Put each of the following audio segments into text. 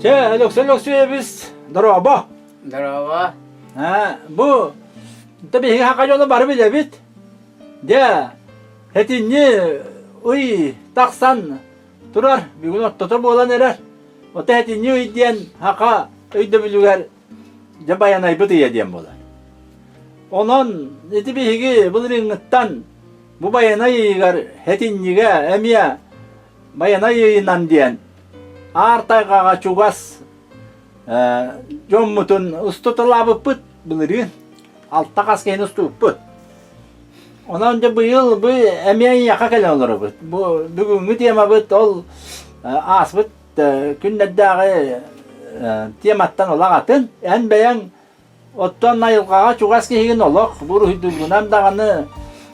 Чэ, Өлөксөй Өлөксөйөбүс, дорообо. Дорообо. Аа, бу да биһиги хака дьоно бары билэбит. Дьэ, этинни ый тахсан турар, бүгүн ортото буолан эрэр. Ото этинни ый диэн хака өйдөбүлүгэр дьэ байанайбыт ыйа диэн буолар. Онон ити биһиги былырыыҥҥыттан бу байанай ыйыгар этинньигэ эмиэ Байанай ыйынан диэн аар тайҕаҕа чугас дьоммутун устуталаабыппыт былырыын алта хас киһини устубуппут. Онон дьэ быйыл бу эмиэ эйиэхэ кэлэн олоробут. Бу бүгүҥҥү темабыт ол ааспыт күннэрдээҕи тематтан олох атын. Эн бэйэҥ Оттон айылҕаҕа чугас киһигин олох бу уруһуйдуургунан даҕаны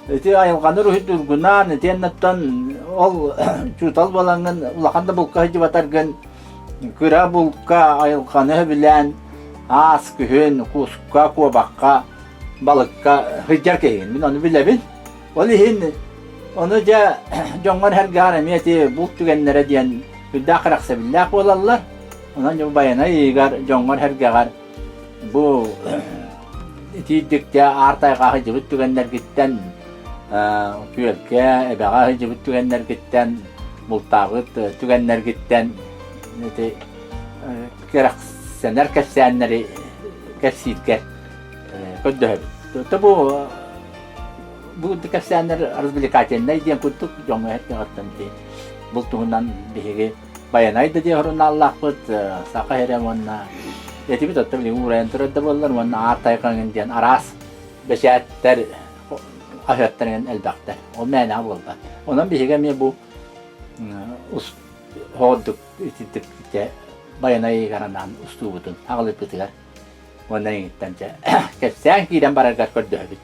ити айылҕаны уруһуйдуургунан итиэннэ оттон ол учуутал буолаҥҥын улахан да булка сылдьыбатаргын кыра булка айылҕаны сөбүлээн аас күһүн куска, куобахха, балыкка сылдьар киһигин. Мин ону билэбин. Ол иһин ону дьэ дьоҥҥор-сэргэҕэр эмиэ ити булт түгэннэрэ диэн сүрдээх кэрэхсэбиллээх буолаллар. Онон дьэ Байанай ыйыгар дьоҥҥор-сэргэҕэр Бу итиирдиккэ аар тайҕа сылдьыбыт түгэннэргиттэн, күөлгэ, эбэҕэ сылдьыбыт түгэннэргиттэн, бултаабыт түгэннэргиттэн ити кэрэхсэнэр кэпсээннэри кэпсииргэр көрдөһөбүт. То бу бу кэпсээннэр развлекательнай диэн курдук дьоҥҥо эрдэҕиттэн бул туһунан биһиги Байанай да диэн сурунааллаахпыт, Саха сирэ уонна этибит оттон билигин уурайан турар да буоллар уонна Аар тайҕаҥын диэн араас бэчээттэр, хаһыаттар эҥин элбэхтэр. Ол мээнэҕэ буолбат. Онон биһиги эмиэ бу хоҕурдук итинтик Байанай ыйыгар анаан устуубутун аҕалыппытыгар уонна эйигиттэн дьэ кэпсээн киирэн бараргар көрдөһөбүт.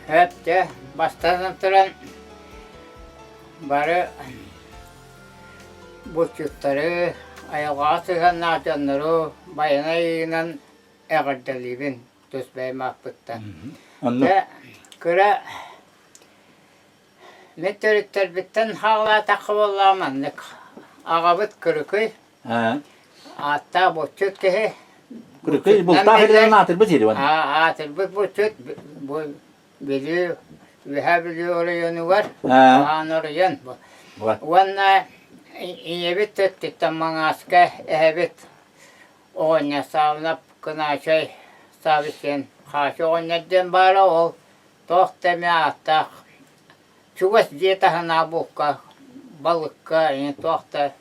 Сөп дьэ, бастатан туран Бары булчуттары, айылҕаҕа сыһыаннаах дьоннору Байанай ыйынан эҕэрдэлиибин тус бэйэм ааппыттан. Дьэ, кыра мин төрүттэрбиттэн хаалаатахха буоллаҕа маннык. Аҕабыт Кырыкый, ааттаах булчут киһи. Кырыкый бултаах ириэн аатырбыт сири Аатырбыт булчут бу Бүлүү, Үөһээ Бүлүү оройуонугар Хаан оройуон уонна ийэбит өттүттэн Маҥааска эһэбит оҕонньор Саабынап Кынаачай Саабыс диэн Хаачы оҕонньор диэн баара ол туох да эмэ ааттаах чугас дьиэ таһынааҕы булка балыкка туох да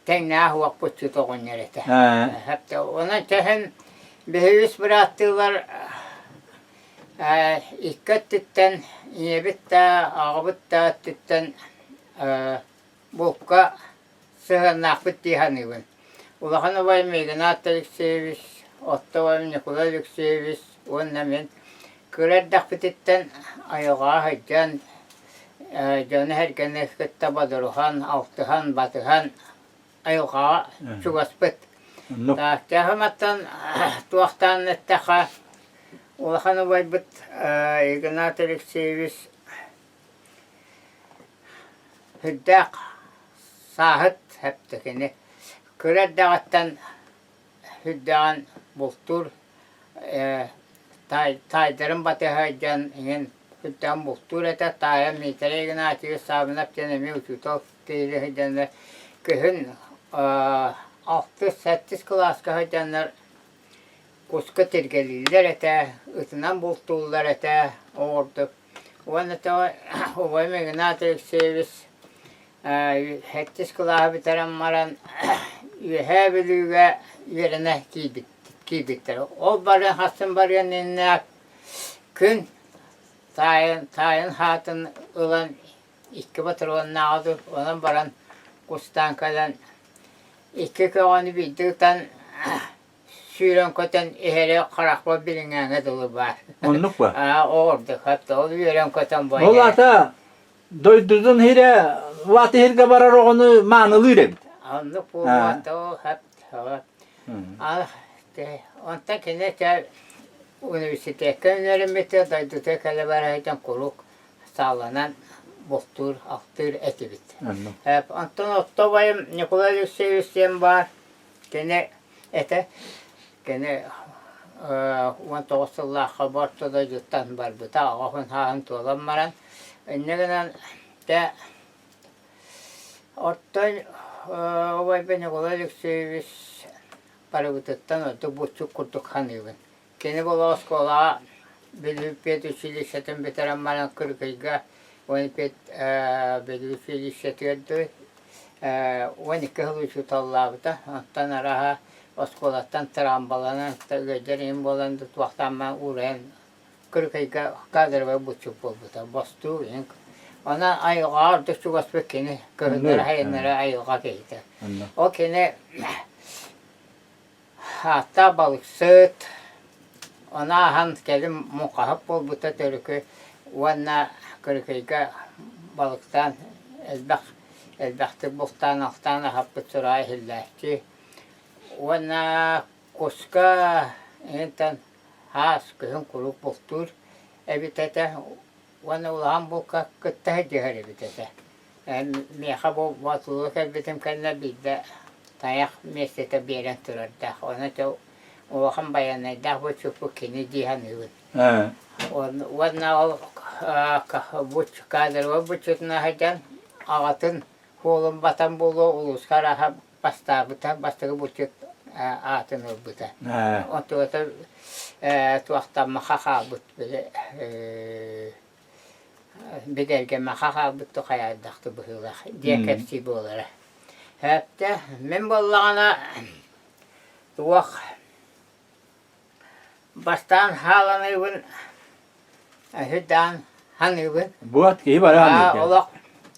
тэҥнээх уоппутчут оҕонньор этэ. Онон чэһин биһи үс бырааттыылар Икки өттүттэн ийэбит да, аҕабыт да өттүттэн булка сыһыаннаахпыт дии саныыбын. Улахан убайым Игнат Алексеевич, орто убайым Ньукулай Алексеевич уонна мин кыра эрдэхпититтэн айылҕаҕа сылдьан, дьону-сэргэни кытта бодоруһан, алтыһан, батыһан айылҕаҕа чугаспыт. Таастааһыматтан туохтаан эттэххэ, улахан убайбыт Игнат Алексеевич сүрдээх сааһыт эптэ кини. Кыра эрдэҕиттэн сүрдээҕин бултуур таайдарын батыһа сылдьан иҥин сүрдээҕин бултуур этэ. Таайа Дмитрий Игнатьевич Саабынап диэн эмиэ учуутал киһи сылдьаннар күһүн алтыс, сэттис кылааска сылдьаннар куска тиргэлииллэр этэ, ытынан бултууллар этэ оҕурдук. Уонна тоҕо убайым Игнат Алексеевич сэттис кылааһы бүтэрэн баран Үөһээ Бүлүүгэ үөрэнэ киирбит киирбиттэр. Ол барыан хассын барыан иннинэ күн таайын, таайын хаатын ылан икки ботуруоннааҕы дуу, онон баран кустаан кэлэн икки көҕөнү биирдэ ытан сүүрэн көтөн иһэрэ харахпар билиҥҥээҥҥэ дылы баар. Оннук ба? Аа, оҕордук хатта ол үөрэн көтөн бу Ол аата дойдутун иһирэ улаата иһиргэ барар оҕону маанылыыр эбит. Оннук буолуо ол хат Онтон кини университекка үөрэммитэ, дойдутугар кэлэ баран куруук сааланан. бултуур, алтыыр этибит. Онтон орто убайым Николай Алексеевич диэн баар. Кини этэ. Кини 19 сыллаахха бу орто дойдуттан барбыта, аҕа сааһын туолан баран. Инньэ гынан дьэ оттон убайбын Николай Алексеевич барыбытыттан ордук булчут курдук саныыбын. Кини буола оскуолаҕа Бүлүү педучилищетын бүтэрэн баран Кыргыйга уон пед Бүлүү училищетыгар дуу 12 сыл учууталлаабыта. Онтон арааһа оскуолаттан тыраамбаланан ыалдьар иһин буолан да туохтаан уурайан Кыргыйга кадровай булчут буолбута. Бостуу иһин. Онон айылҕаҕа ордук чугаспыт кини кыһыннары-сайыннары айылҕа киһитэ. Ол кини Ааттаах балыксыт, ону ааһан кэлин муҥхаһыт буолбута төрүкү уонна Кырыкыйга балыктаан элбэх элбэхтик бултаан-алтаан аһаппыт сураҕа иһиллээччи. Уонна куска иһинтэн хаас күһүн куруук бултуур эбит этэ уонна улахан булка кытта сылдьыһар эбит этэ. Миэхэ бу Боотулууга кэлбитим кэннэ биирдэ тайах миэстэтэ биэрэн турардаах. Ону дьэ улахан байанайдаах булчуппут кини дии саныыбын. Уонна ол кадровай булчутунан сылдьан аҕатын суолун батан буолуо улууска арааһа бастаабыта, бастакы булчут аатын ылбыта. Онтугата туохтаммаха хаалбыт били Бигэргэмэхэ хаалбыт хайаардахты быһыылаах диэн кэпсии буолара. Һээптэ мин буоллаҕына туох бастаан хааланыыбын өһүдаан ханыыбын. Буот киһи бары ханыыр. Олох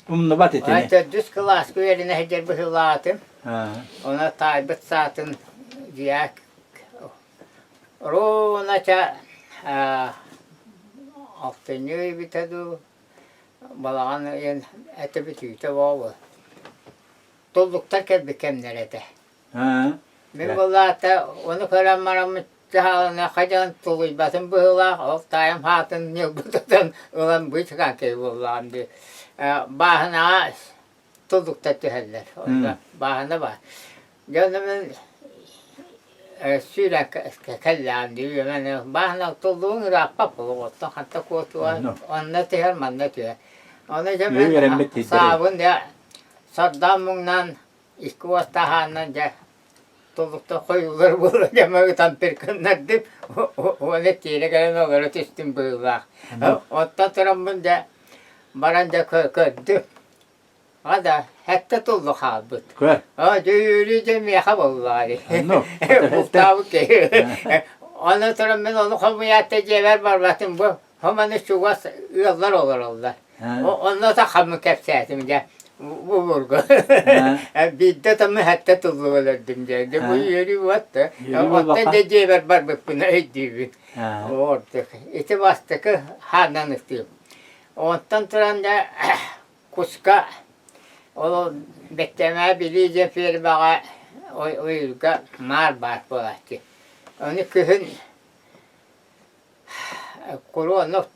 умнубат итини. Төрдүс кылааска үөрэнэ сылдьар быһыылаатым. Ону таайбыт саатын дьиэ Ровно ча алтынньы ыйбыта дуу, балаҕан ыйын этэ бүтүүтэ буолуо. Туллуктар кэлбит кэмнэрэ этэ. Мин буоллаата ону көрөн бараммыт дьаһалына хайдах тулуйбатым быһыылаах, ол таайым хаатын ньылбытытан ылан быычыкаан киһи буоллаҕым дии. Бааһынаҕа туллуктар түһэллэр. Онно бааһына баар. Дьэ онно мин сүүрэн кэллэҕим дии үөмэн бааһына туллугуҥ ырааппат буолуо оттон ханта куотуо онно түһэр манна түһэр. Ону дьэ мин саабын дьэ сордоон муҥнаан икки уостаах аанынан дьэ туллуктан хойуулар буола дьэ ытан пиркыннардым уонна тиэрэ кэлэн олоро түстүм быһыылаах. Оттон тураммын дьэ баран дьэ көрдүм Ада, сэттэ туллу хаалбыт. Көр. Оо, дьүүрүү дьэ миэхэ буоллаҕа дии. Оннук. Бултаабыт киһи. Ону туран мин ону хомуйаат да дьиэбэр барбатым бу. Хоманы чугас ыаллар олороллор. Онно та хаммы кэпсээтим дьэ. Бу бургу. Биирдэ тамы сэттэ туллу өлөрдүм дьэ. Дьэ бу үөрүү буотта. Оттон дьэ дьиэбэр барбыппын өйдүүбүн. Ордук. Ити бастакы хаанан ытыым. Онтон туран дьэ Куска ол Бэттэмээ Билии диэн фермаҕа ойуурга маар баар буолааччы. Ону күһүн куруоннук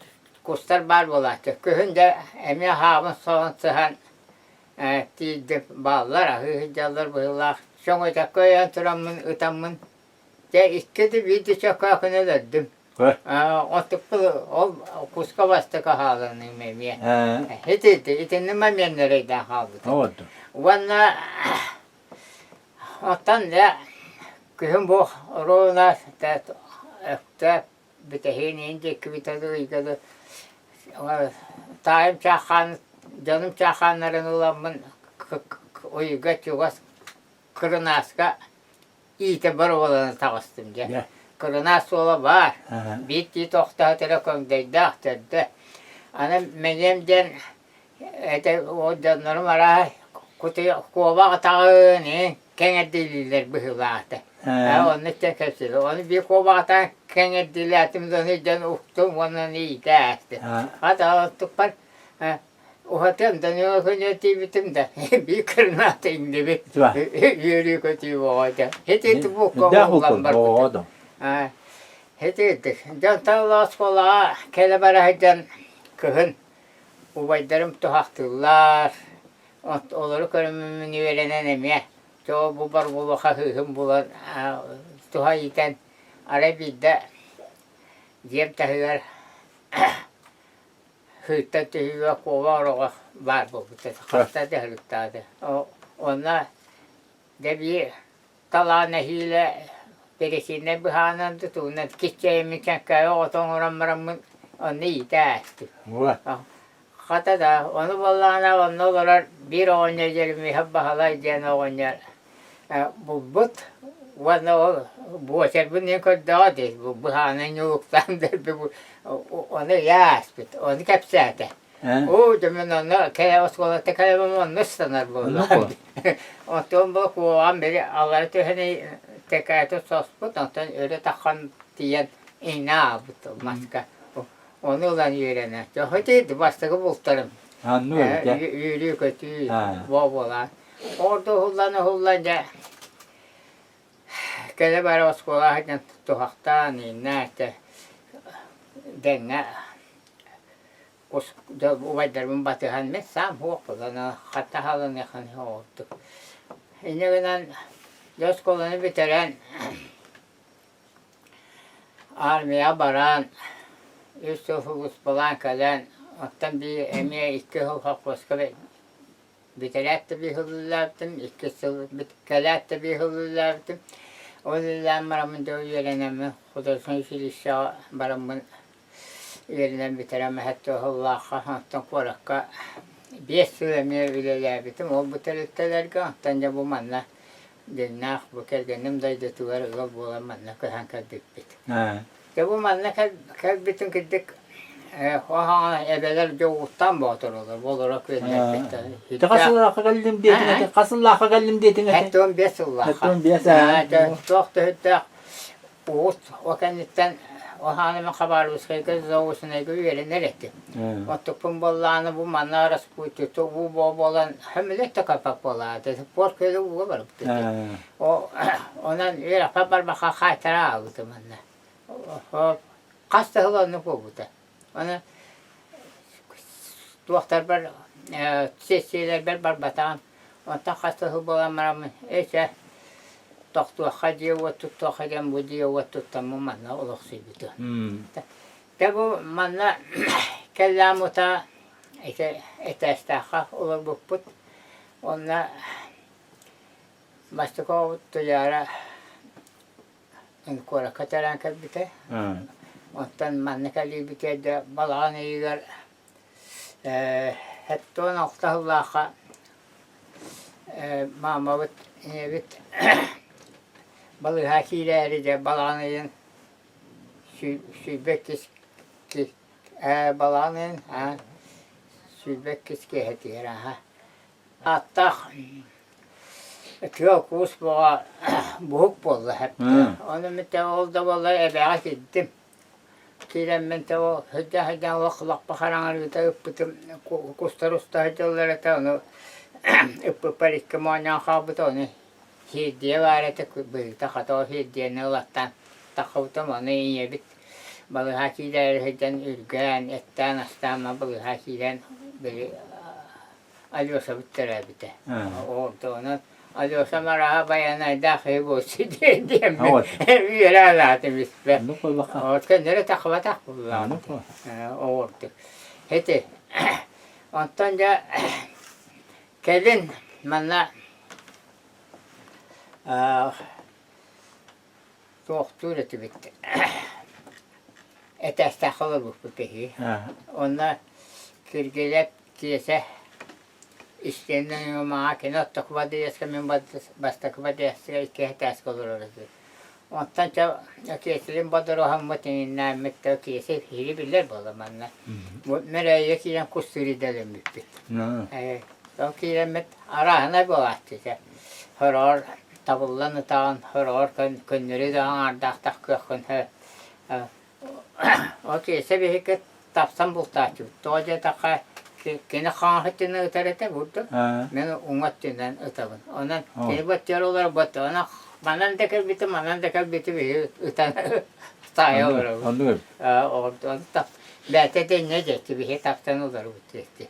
кустар баар буолааччы. Күһүн дьэ эмиэ хаабын соһон сыһан тиийдим бааллар аһыы сылдьаллар быһыылаах. Чөҥөтөккө өйөөн тураммын ытаммын дьэ икки да биир да чөкөөкүнү өлөрдүм. Оттукпут ол куска бастакы хааланыым эмиэ. Ити итинни моментнары хаалбыта. Уонна оттон дьэ күһүн бу ровно өктөөп бүтэһиин иһин диэки бүтэ ыйга таайым чаахаан дьонум чаахааннарын ыламмын уйга чугас кырынааска иитэ боруобалана таҕыстым дьэ. Кырынаас суола баар, биир тиит охтоһо эрэ көҥдөйдөөх төрдө. Аны мэҥиэм диэн этэ ол дьоннорум арааһа куобах атаҕын иһин кэҥэрдилииллэр быһыылаах этэ. Онно истэн кэпсиир. Ону биир куобах атаҕын кэҥэрдилээтим да ону дьон уктум уонна иитэ аастым. Хата оттукпар Уһатыам да нөҥө тиийбитим да биир кырнаата иҥнибит үөрүү-көтүү бөҕөтө. Ити букка уһуллан барбытым. Ити дьонтон оскуолаҕа кэлэ бара сылдьан кыһын. Убайдарым туһахтыыллар, олору көрөммүн үөрэнэн эмиэ чоо бу бар буолуохха сыыһым булан туһа иитэн арай биирдэ дьиэм таһыгар сыыттан түһүүгэ куоба ороҕо баар буолбута хаста да сырыттаҕа Онно дьэ биир талаан нэһиилэ пересильнай быһаанан тутуунан киччэйиммин чэҥкээйи оҕото оҥорон бараммын онно иитэ аастым. Хата да, ону буоллаҕына онно олорор биир оҕонньор Еремеев Баһылай диэн оҕонньор булбут уонна ол буочарбын диэн көрдөҕө дии быһаанан ньулуктаан дэлби ону ыйа ааспыт, ону кэпсээтэ. Оо, дьэ мин онно кэлэ оскуолата кэлэбин онно ыстанар буоллаҕым. Оттон бу куоҕам били аллара түһэн тэкээтэ соспут, онтон өрө таххан тиийэн иҥнэ аалбыт маска. Ону ылан үөрэнэ. Дьэ, бастакы бултарым. Үөрүү-көтүү буолан. Орду уһуллан уһуллан дьэ кэлэ бара оскуола сылдьан туһахтаан ииннээтэ дэҥҥэ убайдарбын батыһан мин саам суох буолан хата хаалыныаххын оҕурдук. Инньэ гынан дьэ оскуоланы бүтэрэн армияҕа баран үс сыл сулууспалаан кэлэн оттон биир эмиэ икки сыл холкуоска бүтэрээт да биир сыл үлэлээбитим, икки сыл кэлээт да биир сыл үлэлээбитим. Ол үлэлээн бараммын дьэ үөрэнэммин художественнай училищеҕа бараммын үөрэнэн бүтэрэн эһэттэ сыллаахха онтон куоракка 5 сыл эмиэ үлэлээбитим. Ол бу тэрилтэлэргэ онтон дьэ бу манна дьиҥнээх бу кэргэним дойдутугар ыал буолан манна көһөн кэлбиппит. Дьэ бу манна кэлбитим кырдьык эбэлэр дьэ ууттаан боотурулар болоро күөннэрбиттэр. Хас сыллаахха кэллим диэтиҥ этэ? Хас сыллаахха кэллим диэтиҥ этэ? 75 сыллаахха. 75 Туох төһүттээх уус о кэнниттэн Оһааныма Хабаровскайга заочнайга үөрэнэр этим. Оттукпун буоллаҕына бу манна распутица уу буолан хөмүлэт да капа буолаата. Пор көлө ууга барбыт. Онон үөрэххэ барбакка хаайтара аалбытым манна. Хас да сыл оннук буолбута. Аны туохтарбар сессияларбар барбатаҕым. Онтон хас да сыл буолан бараммын ээ тохтуохха дьиэ-уот туттуохха диэн бу дьиэ-уот туттаммын манна олохсуйбутум. Дьэ бу манна кэллэҕим утаа ити этээстээххэ олорбуппут. Онно бастакы оҕобут Туйаара куоракка төрөөн кэлбитэ. Оттон манна кэлиибитигэр дьэ балаҕан ыйыгар 76 сыллаахха маамабыт, ийэбит балыыһа киирээри дьэ балаҕан ыйын 22 балаҕан ыйын 22 киэһэтигэр аһа Ааттаах тыал-куус бөҕө буһук буолла эптэ. Ону мин ол да буоллар эбээҕэ киирдим. Киирэммин тэ ол сылдьа-сылдьан олох лаппа хараҥарыыта ыппытым кустар уста сылдьаллар этэ ону ыппыппар икки моонньоон хаалбыта ону сиэрдийэ баар этэ быһыыта хата ол сиэрдийэни ылаттаан таххыбытым ону ийэбит балыыһа киирээри сылдьан үргээн эттээн астаан балыыһа киирэн били Алешабыт төрөөбүтэ. Онон Алешам арааһа байанайдаах киһи буолсу диэн диэммин үөрэ анаатым испэ. Вот көннөрү тахыбатах буоллаҕым оҕурдук. Ити онтон дьэ кэлин манна туохтуур этибит этээстээх олорбуппут киһи. Онно Киргилэп Киэсэ истиэнэ маҥа кини оттоку подъездка мин бастакы подъездка икки этээскэ олорор этим. Онтон чэ Киэсэлиин бодоруһаммыт иҥиннээммит да Киэсэ киһи биллэр буолла манна. Бу Мөрөөйгө киирэн кустуур идэлэммиппит. Ол киирэммит арааһынай буолааччы чэ. Сороҕор табыллан ытаҕын, сороҕор көннөрү да аҥаардаахтах кыаххын Ол Киэсэ биһиги тапсан бултааччыбыт. Тоҕо диэтэххэ, кини хаҥас өттүнэн ытар этэ бурдук, мин уҥа өттүнэн ытабын. Онон кини баттыар олорбот. Онон манан да кэлбитим, манан да кэлбитим үһү ытан. Таайа олоробут. Оннук эбит. Ону бэйэтэ да инньэ диэччи биһи тахсан олоробут диэччи.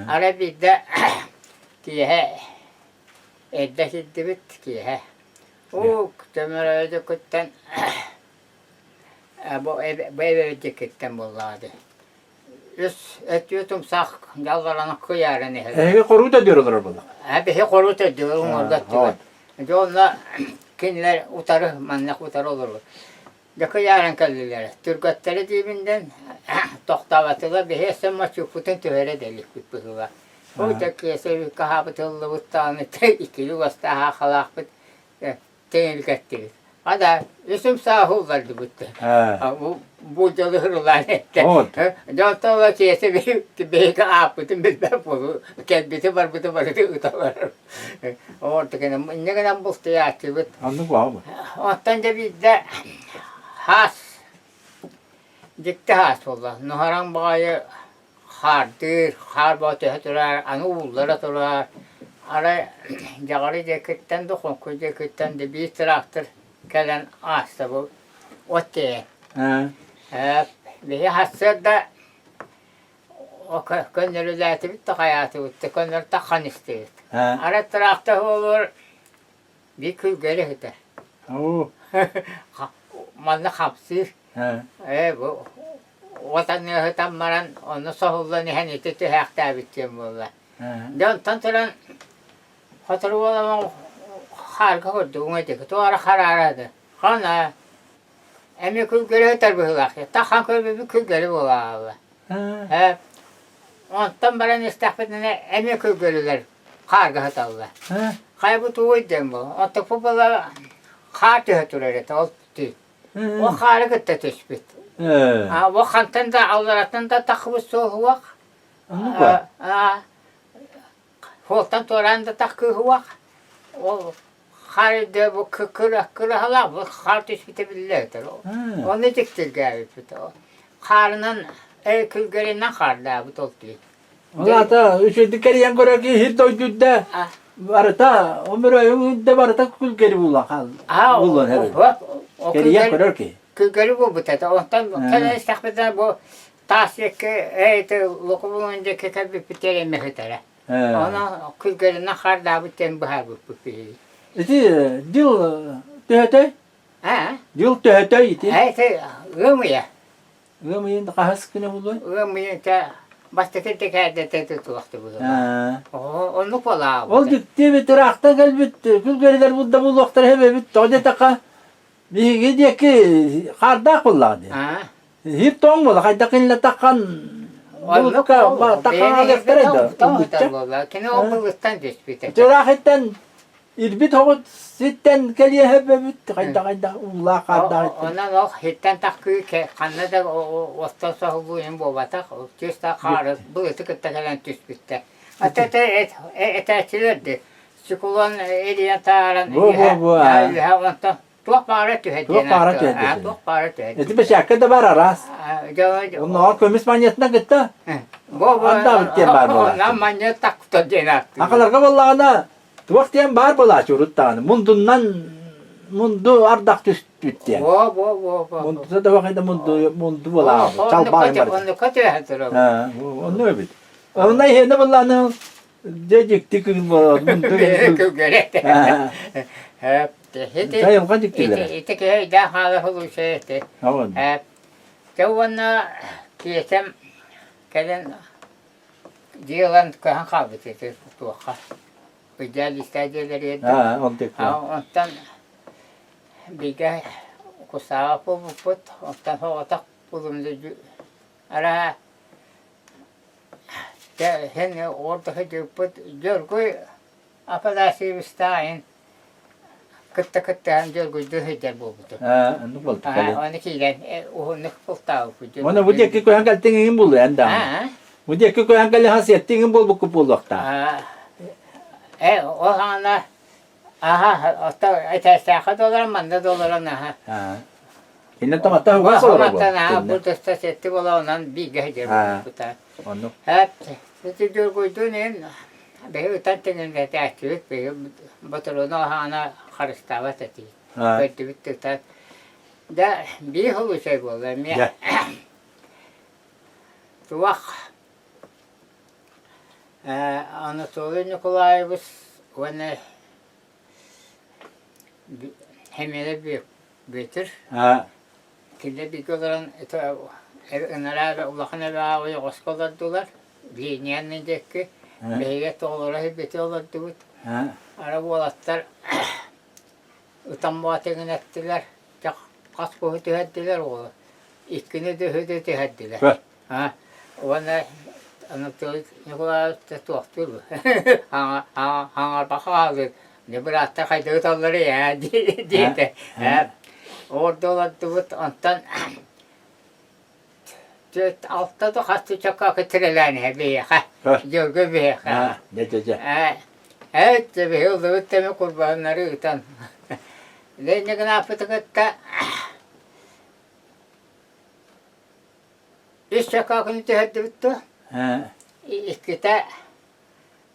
Арай биирдэ киэһэ эрдэ киирдибит киэһэ. Уу төмөрөөдүкүттэн бу эбэбит буоллаҕа дии. Үс өттүө тумсах дьаллараны кыйааран иһэр. Эһиги хоруу төдүөр олорор буоллах. А биһи хоруу төдүөр уҥуорга өттүгэр. Дьэ онно кинилэр утары маннык утары олорор. Дьэ кыйааран кэллилэр. Түргэттэрэ диибин диэн тохтооботулар биһи өссө мочууппутун түһэрэ да иликпит быһыылаах. Ол дьэ киэсэ хаһаабыт ыллыбыт даҕаны иккилии уостаах аахалаахпыт Тиҥилгэттибит. Ада үсүм сааһы уллардыбыт. Бу дьолу ырылаан эттэ. Дьонтон ыла киэсэ биһиги ааппытын билбэт буолу кэлбити барбыты барыты ыталар. Ордук инньэ гынан бултуйааччыбыт. Оннук баҕа Оттон дьэ биирдэ хаас дьикти хаас буолла. Нуһараҥ баҕайы хаардыыр, хаар бөҕө түһэ турар, аны ууллара турар. Арай дьаҕары диэкиттэн да, хоҥкуй диэкиттэн да биир тыраахтыр кэлэн ааста бу от тиэйэн. Биһи сарсыарда көннөрүлээтибит да хайаатыбыт да көннөрү таххан истибит. Арай тыраахтыр буолуор биир күлгэри сытар. Манна хамсыыр. Ээ бу уотаныаһытан баран ону соһуллан иһэн ити түһээхтээбит диэн буолла. Дьэ онтон туран сотору буолан хаарга көрдүк уҥа диэки туох эрэ хараара да хана эмиэ күлгэри сытар быһыылаах тахан көрбүппүт күлгэри буолаалла. Ээ онтон баран истэхпитинэ эмиэ күлгэрилэр хаарга сыталлар. Хайа бу тугуй диэн буолла. Оттон буола хаар түһэ турар этэ ол түүн. Ол хаары кытта түспүт. А бу хантан да аллараттан да таххыбыт суоһуох. Суолтан туораан да таххыһуох. Ол хаар да бу кыраһалаах бу хаар түспүтэ биллэ этэр. Оны дьиктиргээбиппит. Хаарынан күлгэринэн хаардаабыт ол түүн. Ол аата үчүгэйдик кэрийэн көрөр киһи сир дойдуйда барыта өмүрөйүҥ үрдэ барыта күлгэри буолан хаал буолуон эрэ. Кэрийэн көрөр киһи. Күлгэри буолбут этэ. Онтон кэлэн истэхпитинэ бу таас диэки эти локобулун диэки кэлбиппит эмэһитэрэ. Ону күлгэринэн хардаабыт диэн быһаарбыппыт биһиги. Ити дьыл төһөтөй? Дьыл төһөтөй ити? Ити ыам ыйа. Ыам ыйын хаһыс күнэ буолуой? Ыам ыйын чэ бастакы дэкээдэтэ тутулахты быһыылаах. Оннук буолаабыта. Ол дьикти эбит ыраахтан кэлбит күлгэрилэр булда буолуохтара эбит. Тоҕо диэтэххэ биһиги диэки хаардаах буоллаҕа дии. Иһит тоҥ буола хайдах иннэтаххан Оннук тахаалыахтара да. буолла. Кини ол былыттан түспүт. Ыраах иттэн Ирбит оҕут ситтэн кэлиэһэ бөбүт хайда-хайда уулаах хаардаах иттэн. Онон ол хиттэн тахкыы ханна да остон соһуллуу иһин буолбатах, түс-тах хаары былыты кытта кэлэн түспүттэр. Ата этээччилэр де циклон эрийэн тааран үһэ онтон туох баара түһэр Туох баара түһэр туох баара түһэр Ити бэчээккэ да бар араас. Оннооҕор көмүс манньатынан кытта андаабыт диэн баар буолааччы. Манньа такта диэн ааттыыр. Акаларга буоллаҕына Туох диэн баар буолааччы урут даҕаны мундуннан мунду ардах түспүт диэн. Во во во во. Мундута да баҕайда мунду мунду буолаабыт. Чалбаайын барыта. Оннукка түһэн турар. Оннук эбит. Онно иһиэнэ буоллааны дьэ дьикти кыыл буолар мунду Күлгэрэ. Айылҕа дьиктилэрэ. Ити киһи өйдөөх хаала һулуйса ити. Дьэ уонна киэсэм кэлин Дьиэ ылан көһөн хаалбыт ити туохха идеалистаа дьиэлэригэр онтон бигэ кусааҕа буолбуппут онтон соҕотох булумньу араа һин орто сылдьыбыппыт Дьоргуй Афанасьевичтаайын кытта кыттыһан дьоргуйдуу сылдьар буолбутум. Оннук буолта кэлин. Ону киирэн уһуннук бултаабыппыт. Уонна бу диэки көһөн кэлтиҥ иҥин буолуо эн даҕаны. Бу диэки көһөн кэлиһэн сиэттиҥ иҥин буолбуккут буолуохтаах. Э, ол хаана аха, оттон этээстээххэ да олорон, манна да олорон аха. Иннэ тоҥоттон угас олорор Мантан аха бу туста сетти буола онон бииргэ сылдьар буолбута. Оннук. Ити дьоргуйдуун иһин биһи ытан тэҥҥэтээччибит, биһи ботуруону аһаана харыстаабат этибит. Көрдүбүт да ытан. Дьэ, биир случай буолла эмиэ. Дьэ. Туох Анатолий Николаевич уонна Хэмиэрэ Бүөтүр кинилэр бииргэ олорон ынараа улахан эбэҕэ ойоҕоско олордулар Линиянный диэки биһиги тоҕолоро сирбити олордубут ара уолаттар ытан буотыгын эттилэр хас куһу түһэрдилэр уолу иккини да үһү да түһэрдилэр Уонна Анатолий Николаевич туохтуур хаҥарбаха хаалыыр не бырааттар хайдах ыталларый ээ диэтэ ордо олордубут онтон түөрт алта да хас чакка тирэлээн иһэ биһиэхэ дьылга биһиэхэ дьэ дьэ дьэ ээ биһи ыллыбыт тэми курбаһыннары ыытан Леня гынааппыты кытта Үс чакаакыны түһэрдибит дуо? Иккитэ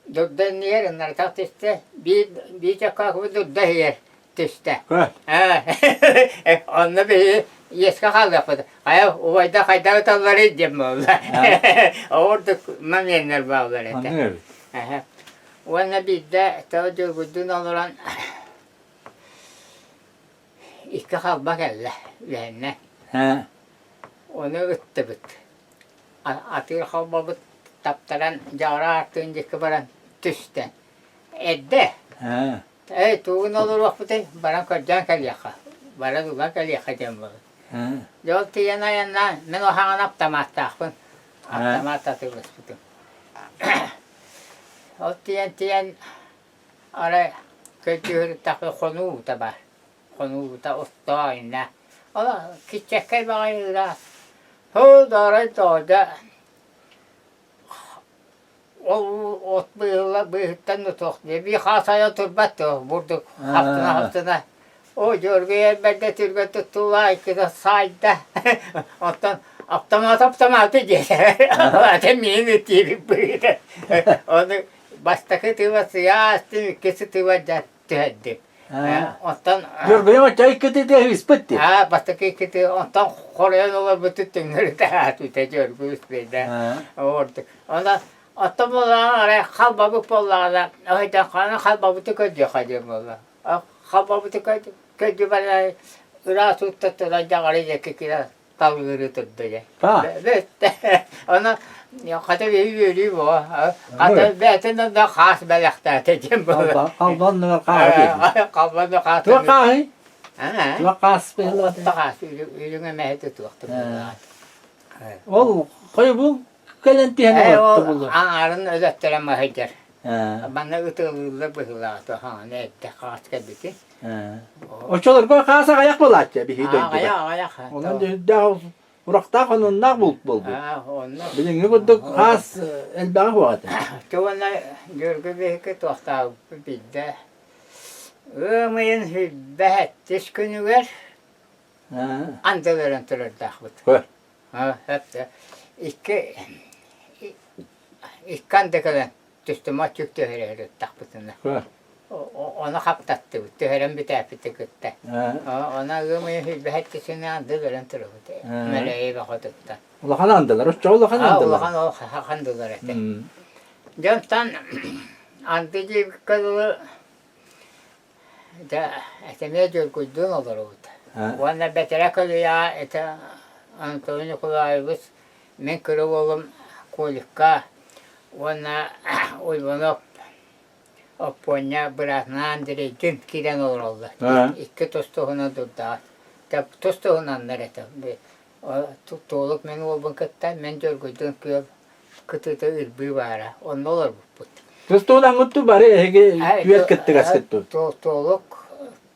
дурда иннигэр ыннарытах түстэ, биир биир чакаакыбыт дурда иһигэр түстэ. Онно биһи иэскэ хаалыахпыт. Хайа убайда хайдах ыталларый диэн буолла. Ордук моменнар бааллар этэ. Уонна биирдэ тоҕо дьылгыйдыын олорон Икки халба кэллэ үһэннэ. Ону ыттыбыт. Атыыр халбабыт таптаран дьаҕара аартыын диэки баран түстэ. Эрдэ. Эй, тугун олоруохпутуй, баран көрдөөн кэлиэххэ. Баран ылан кэлиэххэ диэн буолла. Дьэ ол тиийэн айаннаан, мин улахаҥын аптамааттаахпын. Аптамаат атыыласпытым. Ол тиийэн-тиийэн Арай көрдүһүрүттэххэ хонуу уута баар. Хонуу уута оттоо иннэ. Ол киччэккэй баҕайы ыраас. Һуу доорой тоҕойдо ол уу от быыһыла быыһыттан да суох биир хаас айан турбат дуо бурдук хаптына-хаптына оо дьөргүйэр бэрдэ түргэн туттуулаах иккитэ саайда оттон автомат автоматы диэтэ аты миин итиибит быһыыта ону Бастакы тыла сыйаас, иккис тыла дьэ түһэрдим. Оттон Дьөрбөйөм оччо иккити ыспыт дии. Аа, бастакы иккити онтон хоройон олорбуту төҥнөрү таһаатыта дьөргү үспэйдэ. Ордук. Онон оттон буоллаҕына арай халбабыт буоллаҕына, ойдон халбабыты көрдүөххэ диэн буолла. Халбабыты көрдү баран ыраас ууттан туран дьаҕары диэки киирэн талыыры турда дьэ. Бүттэ. Ону хата биһи үөрүү буо. Хата бэйэтин да хаас бэлэхтээтэ диэн буолар. Халбанныгар хааһы Халбанны хаас. Туох хааһый? Туох хаас Отто хаас үрүҥ эмэһэ туохтук. Ол хойбул кэлэн тиһэн ол аҥарын өлөттөрөн маһыйдар. Манна ытылыыллар быһыылаах хааны эрдэ хаас кэлбити. Оччолорго хаас аҕыйах буолааччы биһиги дойдуга. Аҕыйах, аҕыйах. Онон үрдээх урахтаах онуннаах булт буолбут. Билиҥҥи курдук хаас элбэҕэ суох этэ. Уонна Дьөргө биһиги туохтаабыппыт биирдэ ыам ыйын сүүрбэ сэттис күнүгэр андыларын турардаахпыт. Икки икки анды кэлэн түстүм отчук түһэрэ ыттахпытына. Ону хаптаттыбыт, түһэрэн бүтээппити кытта. Она ыам ыйын сүүрбэһэттисинэ анды өлөрөн турабыт. Мэлэйи бөҕө тутта. Улахан андылар, оччоҕо улахан андылар. Улахан ол андылар этэ. Дьонтон анды диэбиккэ дылы дьэ эмиэ дьөргүйдүүн олоробут. Уонна бэтэрээ көлүйэҕэ ити Анатолий Николаевич мин кыра уолум Коликка уонна Уйбанов Оппуонньа быраатынаан Андрейдыын киирэн олороллор. Икки тус-туһунан дурдаҕа. Тус-туһунаннар этэ. Туолук мин уолбун кытта мин Дьөргүйдүүн күөл кытыыта ырбыы баара. Онно олорбуппут. Тус-туһунан бары эһиги күөл кыттыгаскыт Туолук